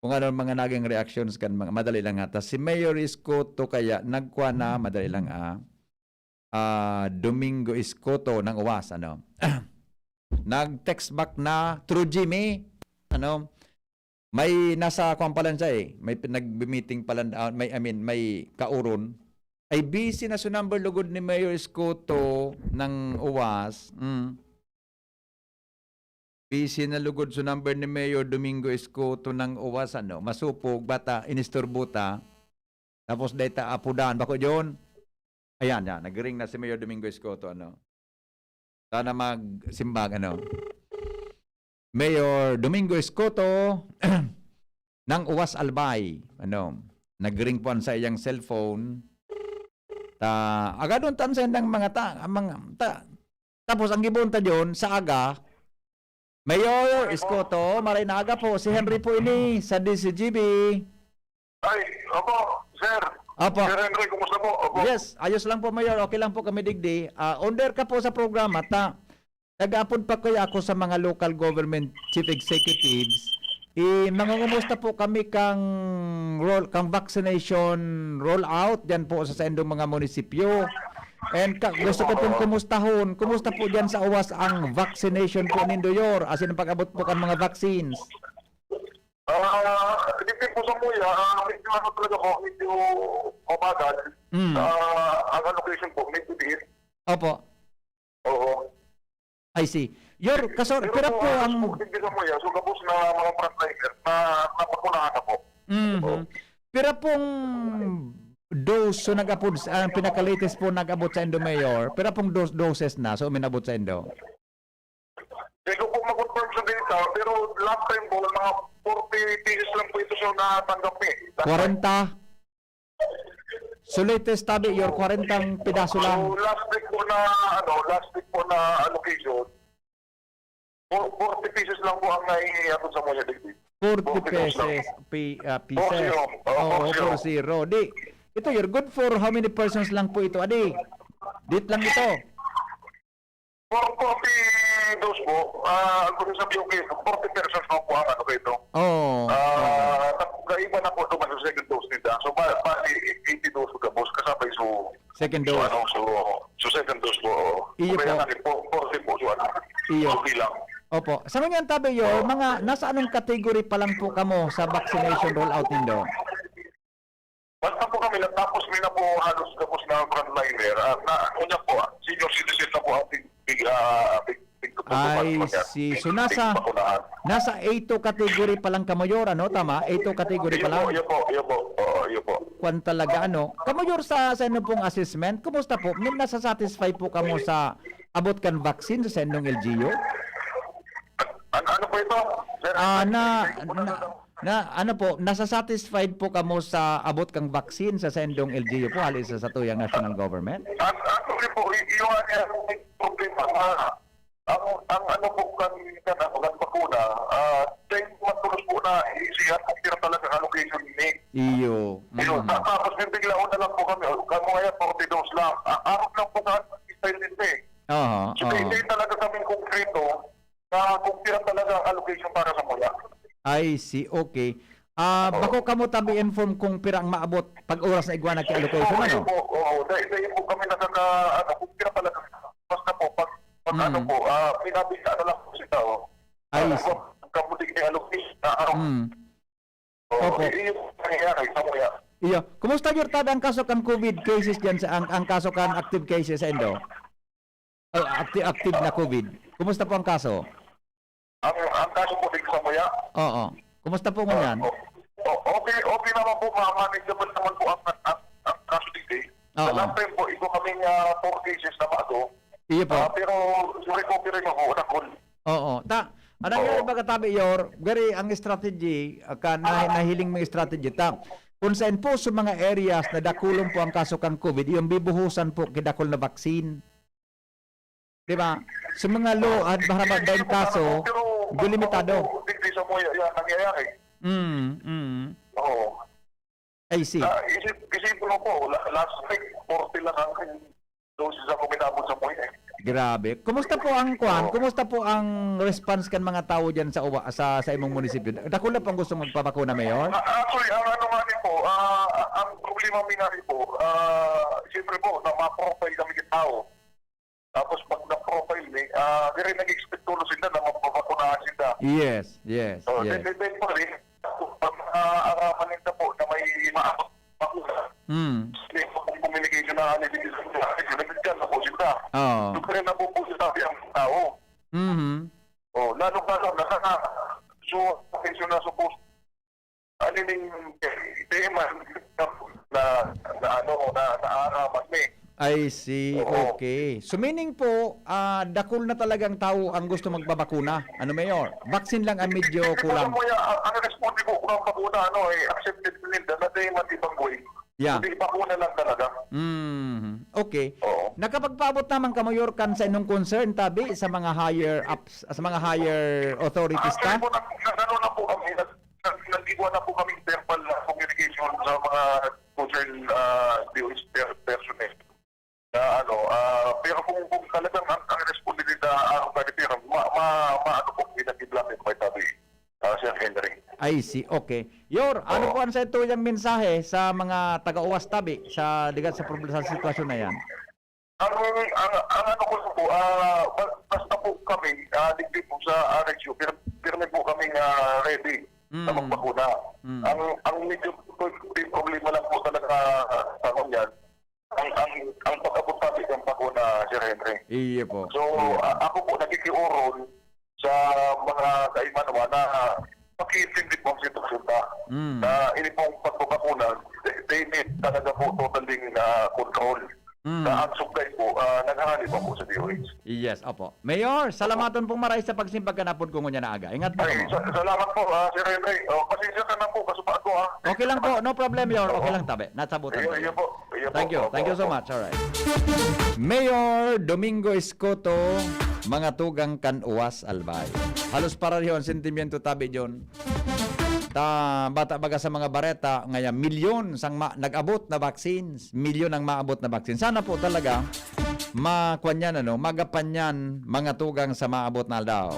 kung ano ang mga naging reactions kan mga, madali lang ha. Tas si Mayor Escoto kaya nagkwa na, madali lang, ah, ah, Domingo Escoto ng uwas, ano. Nag-text back na through Jimmy, ano, may nasa kwan pa lang siya eh. May pinag-meeting pa lang, ah, may, I mean, may kauron. Ay busy na su number lugod ni Mayor Escoto ng uwas. Mm. Busy na lugod su number ni Mayor Domingo Escoto ng uwas, ano, masupog, bata, inisturbo ta. Tapos dahil ta apudan, bako John. Ayan, yan, nag-ring na si Mayor Domingo Escoto, ano. Sana magsimbag, ano. Mayor Domingo Escoto, Nang Uwas Albay, ano, nag-ring po an saiyang cellphone. Ta, agadon ta an saindang mga ta, mga ta, tapos ang gibohon ta diyon sa aga, Mayor Escoto, maray na aga po. Si Henry po ini sa D Z G B. Ay, opo, sir. Opo. Sir Henry, kumusta po? Opo. Yes, ayos lang po, Mayor. Okay lang po kami digdi. Ah, on air ka po sa programa, ta. Nag-aapod pa kaya ako sa mga local government chief executives. Eh, mangungumusta po kami kang roll, kang vaccination rollout diyan po sa saindong mga munisipyo. And ka, gusto ko pong kumustahon, kumusta po diyan sa Uwas ang vaccination po nindo, Yor? As in, ang pag-abot po kan mga vaccines. Ah, dito po sa Muya, ah, medyo ano talaga po, medyo mabagal. Mm. Ah, ang allocation po, medyo liit. Opo. Oo. I see. Yor, kasor, Pero pira po, po halos ang po, dito sa Muya, so, gabos na mga frontliner na napakunahan na po. Mhm. Opo. Pira pong dose, so, nag-apod, ang pinaka-latest po nag-abot saindo, Mayor? Pira pong dos-, doses na, so, minabot saindo? Hindi ko po ma-confirm sa data, pero last time po, mga forty pieces lang po ito siya natanggap eh. Last time. Kwarenta? So, latest tabi, Yor, kwarentang pidaso lang. So, last week po na, ano, last week po na allocation, fo-, forty pieces lang po ang naihatod sa Muya digdi. Forty pesos, pi-, ah, pieces. Four zero. Oo, four zero. Di, ito, Yor, good for how many persons lang po ito, adi? Dit lang ito. For forty dose po, ah, ang gusto sabihin ko, forty persons na po ang ano kayo. Oo, Ah, oo. Tap-, kaiba na po ito sa second dose nila. So, ba, ba, eighty dose ka, boss, kasabay so, Second so, dose. ano, so, so second dose po, oo. Iyo Kaya po. nga, po, forty po, so, ano, Iyo. okay lang. Opo. Sa ngunyan, tabi, Yor, Oo. mga nasa anong category pa lang po kamo sa vaccination rollout nindo? Basta po kami, natapos mi na po halos tapos na ang frontliner. Ah, na, unya po, ah, senior citizen na po ang big, big, ah, big, big tutukan I po niya. see. So, Big, nasa, big bakunahan. nasa A two category pa lang kamo, Yor, ano? Tama? A two category pa Iyo po, lang? iyo po, iyo po. Oo, iyo po. Kwan talaga, ano? Kamo, Yor, sa, sa inyo pong assessment, kumusta po? May nasa-satisfy po kamo sa abot kan vaccine sa saindong L G U? An-, ano po ito? Sir, Ah, na, hindi ko po na, nasa- na, ano po, nasa-satisfied po kamo sa abot kang vaccine sa saindong L G U po, hali sa satuyang national government? At actually po, i-, iyon nga ang problema na ang, ang ano po kan, kan, ano, kan bakuna, ah, dahil matulos po na i-, siya kung pira talaga ang allocation ni Iyo. Yun, Mm. ta-, tapos may biglaon na lang po kami, oh, kamo kaya forty dose lang. Ah, arog lang po ka, style din eh. Aha, So, aha. hindi talaga kami konkreto na kung pira talaga ang allocation para sa Muya. I see, okay. Ah, Oo. bako kamo tabi inform kung pira ang maabot pag oras na igwa na ki allocation, Opo, ano? opo, oo. Dahil, dahil po kami nakaka-, ano, kung pira talaga, basta po, pag, pag Mm. ano po, ah, pinabigyan na lang po sila, oh. I Ano see. po, kamuting ni allocation, ah, ano. Mm. Oo, Opo. i-, yung nangyayari sa Muya. Iyo. Kumusta, Yor, tada ang kaso kan COVID cases diyan sa, ang, ang kaso kan active cases saindo? Oh, acti-, active na COVID. Kumusta po ang kaso? Ang, ang kaso po dito sa Muya? Oo. Kumusta po ngunyan? Oh, oh, okay, okay naman po, ma-, manageable naman po ang, ang, ang kaso dito eh. Sa Oo. last time po, ito kaming, ah, four cases na bago. Iyo po. Ah, pero yung recovery na po, nakul. Oo. Ta, anong Oo. yung iba katabi, Yor, gari ang strategy, ah, ka, na, nahiling mong strategy, ta, kung saan po sa mga areas na dakulon po ang kaso kang COVID, yung bibuhusan po, kidakul na vaccine. Di ba? Sa mga lo, at maharap Hindi dayon po kaso, sana po, pero medyo limitado. Hindi sa Muya yan nangyayari. Mm, mm. Oo. I see. Ah, isip, isipin mo po, la-, last week, forty lang ang doses ako minabot sa Muya eh. Grabe. Kumusta po ang kwan? Oo. Kumusta po ang response kan mga tawo diyan sa uwa, sa, sa imong munisipyo? Dakula pang gusto magpabakuna, Mayor? Ah, actually, ang ano nga ni po, ah, ang problema mi nga ni po, ah, siyempre po, na ma-profile kami ng tao. Tapos pag na-profile ni, ah, diri nag-expect tulo sila na mapapakunahan sila. Yes, yes, So, yes. then, then, then, pare, pag, ah, araman nila po na may maabot, bakuna, Mm. may communication na nila, nagdadyan na po sila. Oo. So, kaya nabubuhay tayo ang tao. Mhm. Oh, lalo ka lang, nasa, so, attention na supposed, ano ning, di man, na, na ano, na, naaraman ni. I see. Oo. Okay. So, meaning po, ah, dakul na talagang tao ang gusto magpabakuna. Ano, Mayor? Vaccine lang ang medyo kulang. Alam mo yan, ang, ang responde po ng bakuna, ano, eh, accepted nila na tayo matibang way. Yeah. Kundi bakuna lang talaga. Mm. Okay. Oo. Nakapagpaabot naman ka, Mayor, kan sa inyong concern, tabi, sa mga higher ups, sa mga higher authorities Actually ta? po, nag-, nag-, ano na po kami, nag-, nag-, nag-iwan na po kami verbal na communication sa mga concern, ah, D O H per-, personnel. Na ano, ah, pero kung, kung talagang ang, ang responde nila, ah, kung pwede, pero ma-, ma-, ma-, ano po, pinag-implement, may tabi, ah, Sir Henry. I see. Okay. Yor, ano Oo. po ang sa tuyang mensahe sa mga taga-uwas tabi sa ligat sa proble-, sa sitwasyon na yan? Ang, ang, ang ano ko lang po, ah, ba-, basta po kami, ah, digdi po sa R H U, pir-, pirmi po kaming, ah, ready na Mm. magbakuna. Mm. Ang, ang medyo p-, p-, problema lang po talaga, ah, sa kanya, ang, ang, ang pag-abot tabi ng bakuna, Sir Henry. Iyo po. So, Iyo po. a-, ako po, nakikiuron sa mga kaimanuan na pakiintindi po ang sitwasyon ta. Mm. Na ini pong pagbabakuna, they, they need talaga po totally, ah, control. Mm. Na ang supply po, ah, nangangalib po sa D O H. Yes, opo. Mayor, salamaton pong maray sa pagsimbag kanapod ko ngunyan na aga. Ingat po Ay, kamo. sa-, salamat po, ah, Sir Henry. Oh, pasensya ka na po, kaso pa ako, ah. Okay lang po, no problem, Mayor. Okay Oo. lang, tabi. Nasabutan Iyo, tayo. iyo po. Iyo Thank po. you. Opo, Thank you so opo. much. Alright. Mayor Domingo Escoto, mga tugang kan uwas, Albay. Halos pareho ang sentimiento, tabi, John. Ta, bata baga sa mga bareta, ngaya milyon sang ma-, nag-abot na vaccines. Milyon ang maabot na vaccine. Sana po talaga, makuan yan, ano, magapan yan, mga tugang sa maabot na aldaw.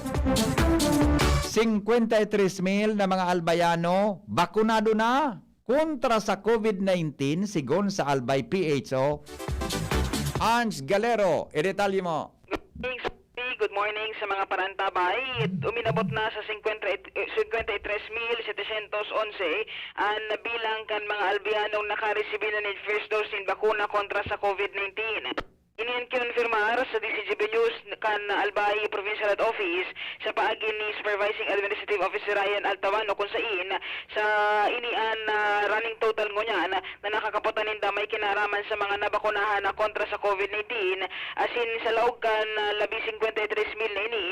Cincuenta y tres mil na mga Albayano bakunado na kontra sa COVID nineteen, sigon sa Albay P H O, Ange Galero. Idetalye mo. Good morning sa mga parantabay. Uminabot na sa cincuenta, eh, cincuenta y tres mil setecientos once an bilang kan mga Albayanong nakaresibi na nin first dose nin bakuna kontra sa COVID nineteen. Ini an kinonfirmar sa D C G B News kan Albay Provincial Health Office sa paagi ni Supervising Administrative Officer Ryan Altavano, kun sain sa ini an, ah, running total ngunyan na nakakaputan ninda may kinaaraman sa mga nabakunahan na kontra sa COVID nineteen, asin sa laog kan, ah, labi singkwenta y tres mil na ini,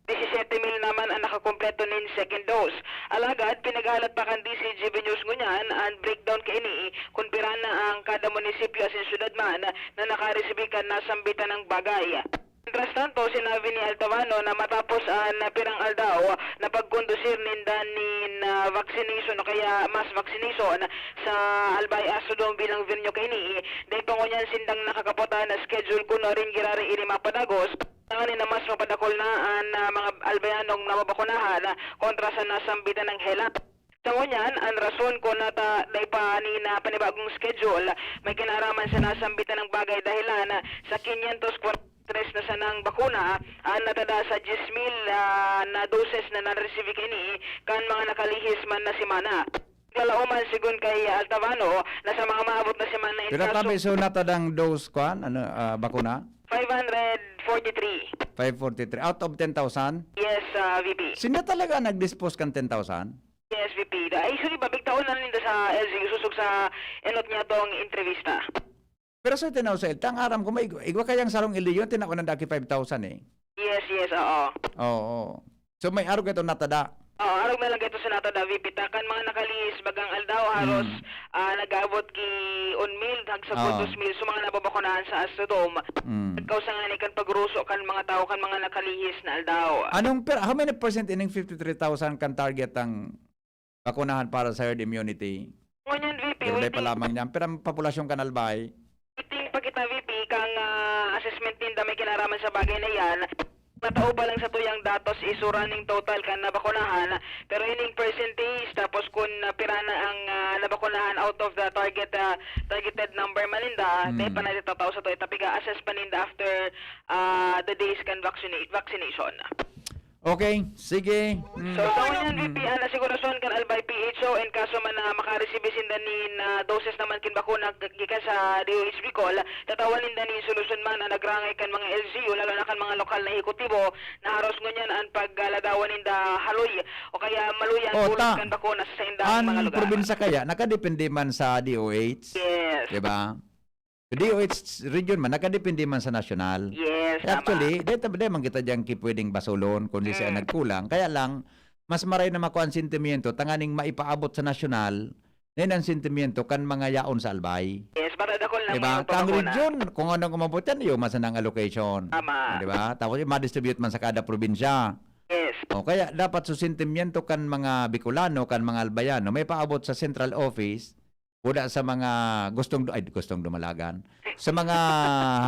disisete mil naman ang nakakompleto nin second dose. Alagad, pinaghahalat pa kan D C G B News ngunyan an breakdown kaini, kun pira na ang kada munisipyo asin syudad man na nakaresibi kan nasambitan nang bagay. Mientras tanto, sinabi ni Altavano na matapos an pirang aldaw na pagkondusir ninda nin, ah, vaccination o kaya mass vaccination sa Albay Astrodome bilang venue kaini, dai pa ngunyan sindang nakakaputan na schedule kun nuarin giraray ini mapadagos, tanganing na mas mapadakol na an, ah, mga Albayanong nababakunahan kontra sa nasambitan nang helat. Sa ngunyan, an rason kun nata dai pa ni na panibagong schedule, may kinaaraman sa nasambitan nang bagay dahelan sa quinientos cuarenta y tres na sanang bakuna an natada sa dyes mil, ah, na doses na naresibi kaini kan mga nakalihis man na semana. Kalauman, sigon kay Altavano, na sa mga maabot na semana, Pero inkaso tabi, so natadang dose, kwan, ano, ah, bakuna? Five hundred forty-three. Five forty-three out of ten thousand? Yes, ah, V P. Sino talaga nag-dispose kan ten thousand? Yes, V P. Da-, ay, sorry ba, bigtaon na ninda sa L G U, susog sa enot niya tong entrevista. Pero sa tinaw sa L T, ang aram ko, may igwa, igwa kayang sarong L G U, tinaw na daki five thousand eh. Yes, yes, oo. Oo. So, may arog ito natada. Oo, arog na lang ito sa natada, V P. Ta kan mga nakalihis bagang aldaw, haros, Mm. ah, nag-aabot ki one mil, hagsagkod Oo. dos mil. So, mga nababakunahan sa Astrodome. Mm. Nagkausa nga ni kan pagruso kan mga tao, kan mga nakalihis na aldaw. Anong per-, how many percent ining fifty-three thousand kan target ang bakunahan para sa herd immunity? Ngunyan, V P, Pero dai pa waiting, lamang niyan. Pero ang populasyon kan Albay? Waiting pa kita, V P, kang, ah, assessment ninda may kinaraman sa bagay na yan. Natao pa lang sa tuyang datos, iso running total kan nabakunahan. Pero ining percentage, tapos kung, ah, pira na ang, ah, nabakunahan out of the target, ah, targeted number man ninda, Hmm. dai pa na tatao sa tuya. Ta piga-assess pa ninda after, ah, the days kan vaccina-, vaccination. Okay, sige. Mm. So, sa ngunyan, V P, ang asigurasyon kan Albay P H O, in kaso man na makaresibi sinda nin, ah, doses naman kin bakuna g-, gikan sa D O H Bicol, tatawan ninda nin solusyon man ang nagrangay kan mga L G U, lalo na kan mga lokal na ehekutibo, na haros ngunyan an paglaladawan ninda haloy o kaya maluya ang Oh, bulos ta-, kan bakuna sa saindang ang mga lugar. Probinsya kaya, nakadepende man sa D O H. Yes. Diba? D O H region man, nakadepende man sa nasyonal. Yes, tama. Actually, dahil tabi man kita dyan ki pwedeng basulon kung di siya Mm. nagkulang. Kaya lang, mas maray na makuha ang sentimiento, tanganing maipaabot sa nasyonal, na yun ang sentimiento kan mga yaon sa Albay. Yes, para dakol lang Diba? yung Kang pagkakuna. region, kung anong umabot yan, yung masa ng allocation. Tama. Diba? Tapos yung ma-distribute man sa kada probinsya. Yes. O kaya dapat sa sentimiento kan mga Bicolano, kan mga Albayano, may paabot sa central office, buda sa mga gustong, ay, gustong dumalagan, sa mga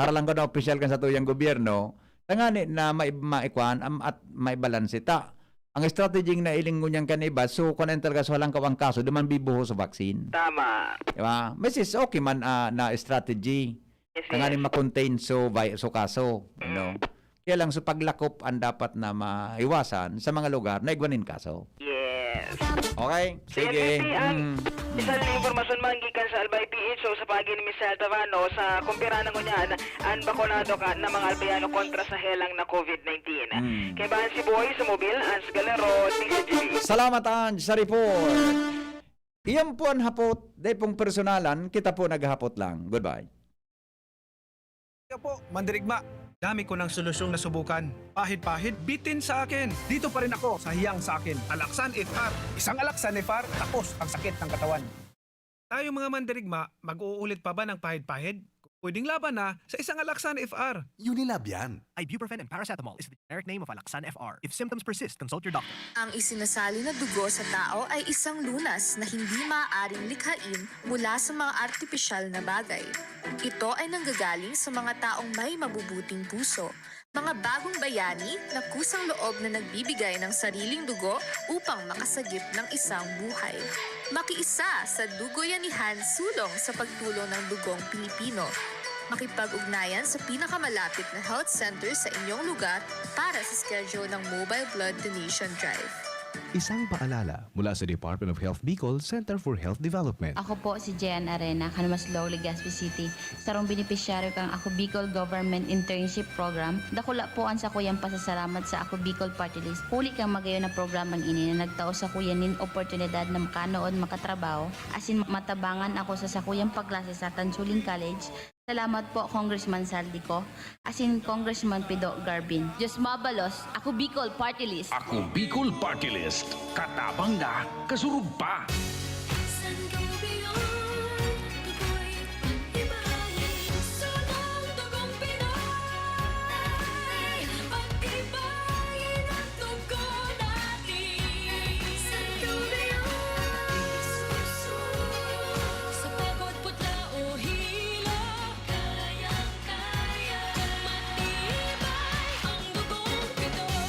haralang ko na opisyal kan sa tuyang gobyerno, tangani na mai-, maikwan am-, at maibalanse ta. Ang strategy na ilingon niyan kan iba, so kung ano talaga sa walang kawang kaso, duman bibuho sa vaccine. Tama. Diba? Mas is okay man ah, na strategy. Yes, Tanganing yes. ma-contain so, vi- so kaso. Ano? Kaya lang sa paglakop ang dapat na maiwasan sa mga lugar na igwanin kaso. Yes. Okay? Sige. P P, ang Mm. Isang impormasyon man gikan sa Albay P H O sa pagi ni Michelle Tavano sa kumpira na ngunyan an bakunado ka na mga Albayano kontra sa helang na COVID nineteen. Mm. Kay Bahan si Boy sa Mobil, Ans Galero, D Z G B. Salamat, Ange, sa report. Iyan po ang hapot. Dahil pong personalan, kita po naghahapot lang. Goodbye. Kaya po, mandirigma, dami ko ng solusyong nasubukan. Pahid-pahid, bitin sa akin. Dito pa rin ako sa hiyang sa akin. Alaksan F R. Isang Alaksan F R, tapos ang sakit ng katawan. Tayo mga mandirigma, mag-uulit pa ba ng pahid-pahid? Pwedeng laban na sa isang Alaksan F R. Unilab yan. Ibuprofen and paracetamol is the generic name of Alaxan F R. If symptoms persist, consult your doctor. Ang isinasali na dugo sa tao ay isang lunas na hindi maaaring likhain mula sa mga artipisyal na bagay. Ito ay nanggagaling sa mga taong may mabubuting puso, mga bagong bayani na kusang loob na nagbibigay ng sariling dugo upang makasagip ng isang buhay. Makiisa sa Dugoyanihan sulong sa pagtulong ng dugong Pilipino. Makipag-ugnayan sa pinakamalapit na health center sa inyong lugar para sa schedule ng Mobile Blood Donation Drive. Isang paalala mula sa Department of Health Bicol Center for Health Development. Ako po si Jen Arena, kan Maslog, Legazpi City. Sarong benepisyaryo kan Ako Bicol Government Internship Program. Dakula po an sakuyang pasasalamat sa Ako Bicol Party List. Huli kan magayon na programang ini na nagtao sakuya nin oportunidad na makanood, makatrabaho, asin matabangan ako sa sakuyang pagklase sa Tansuling College. Salamat po, Congressman Zaldy Co. Asin Congressman Pido Garbin. Diyos mabalos, Ako Bicol Party List. Ako Bicol Party List. Katabang na, kasurog pa.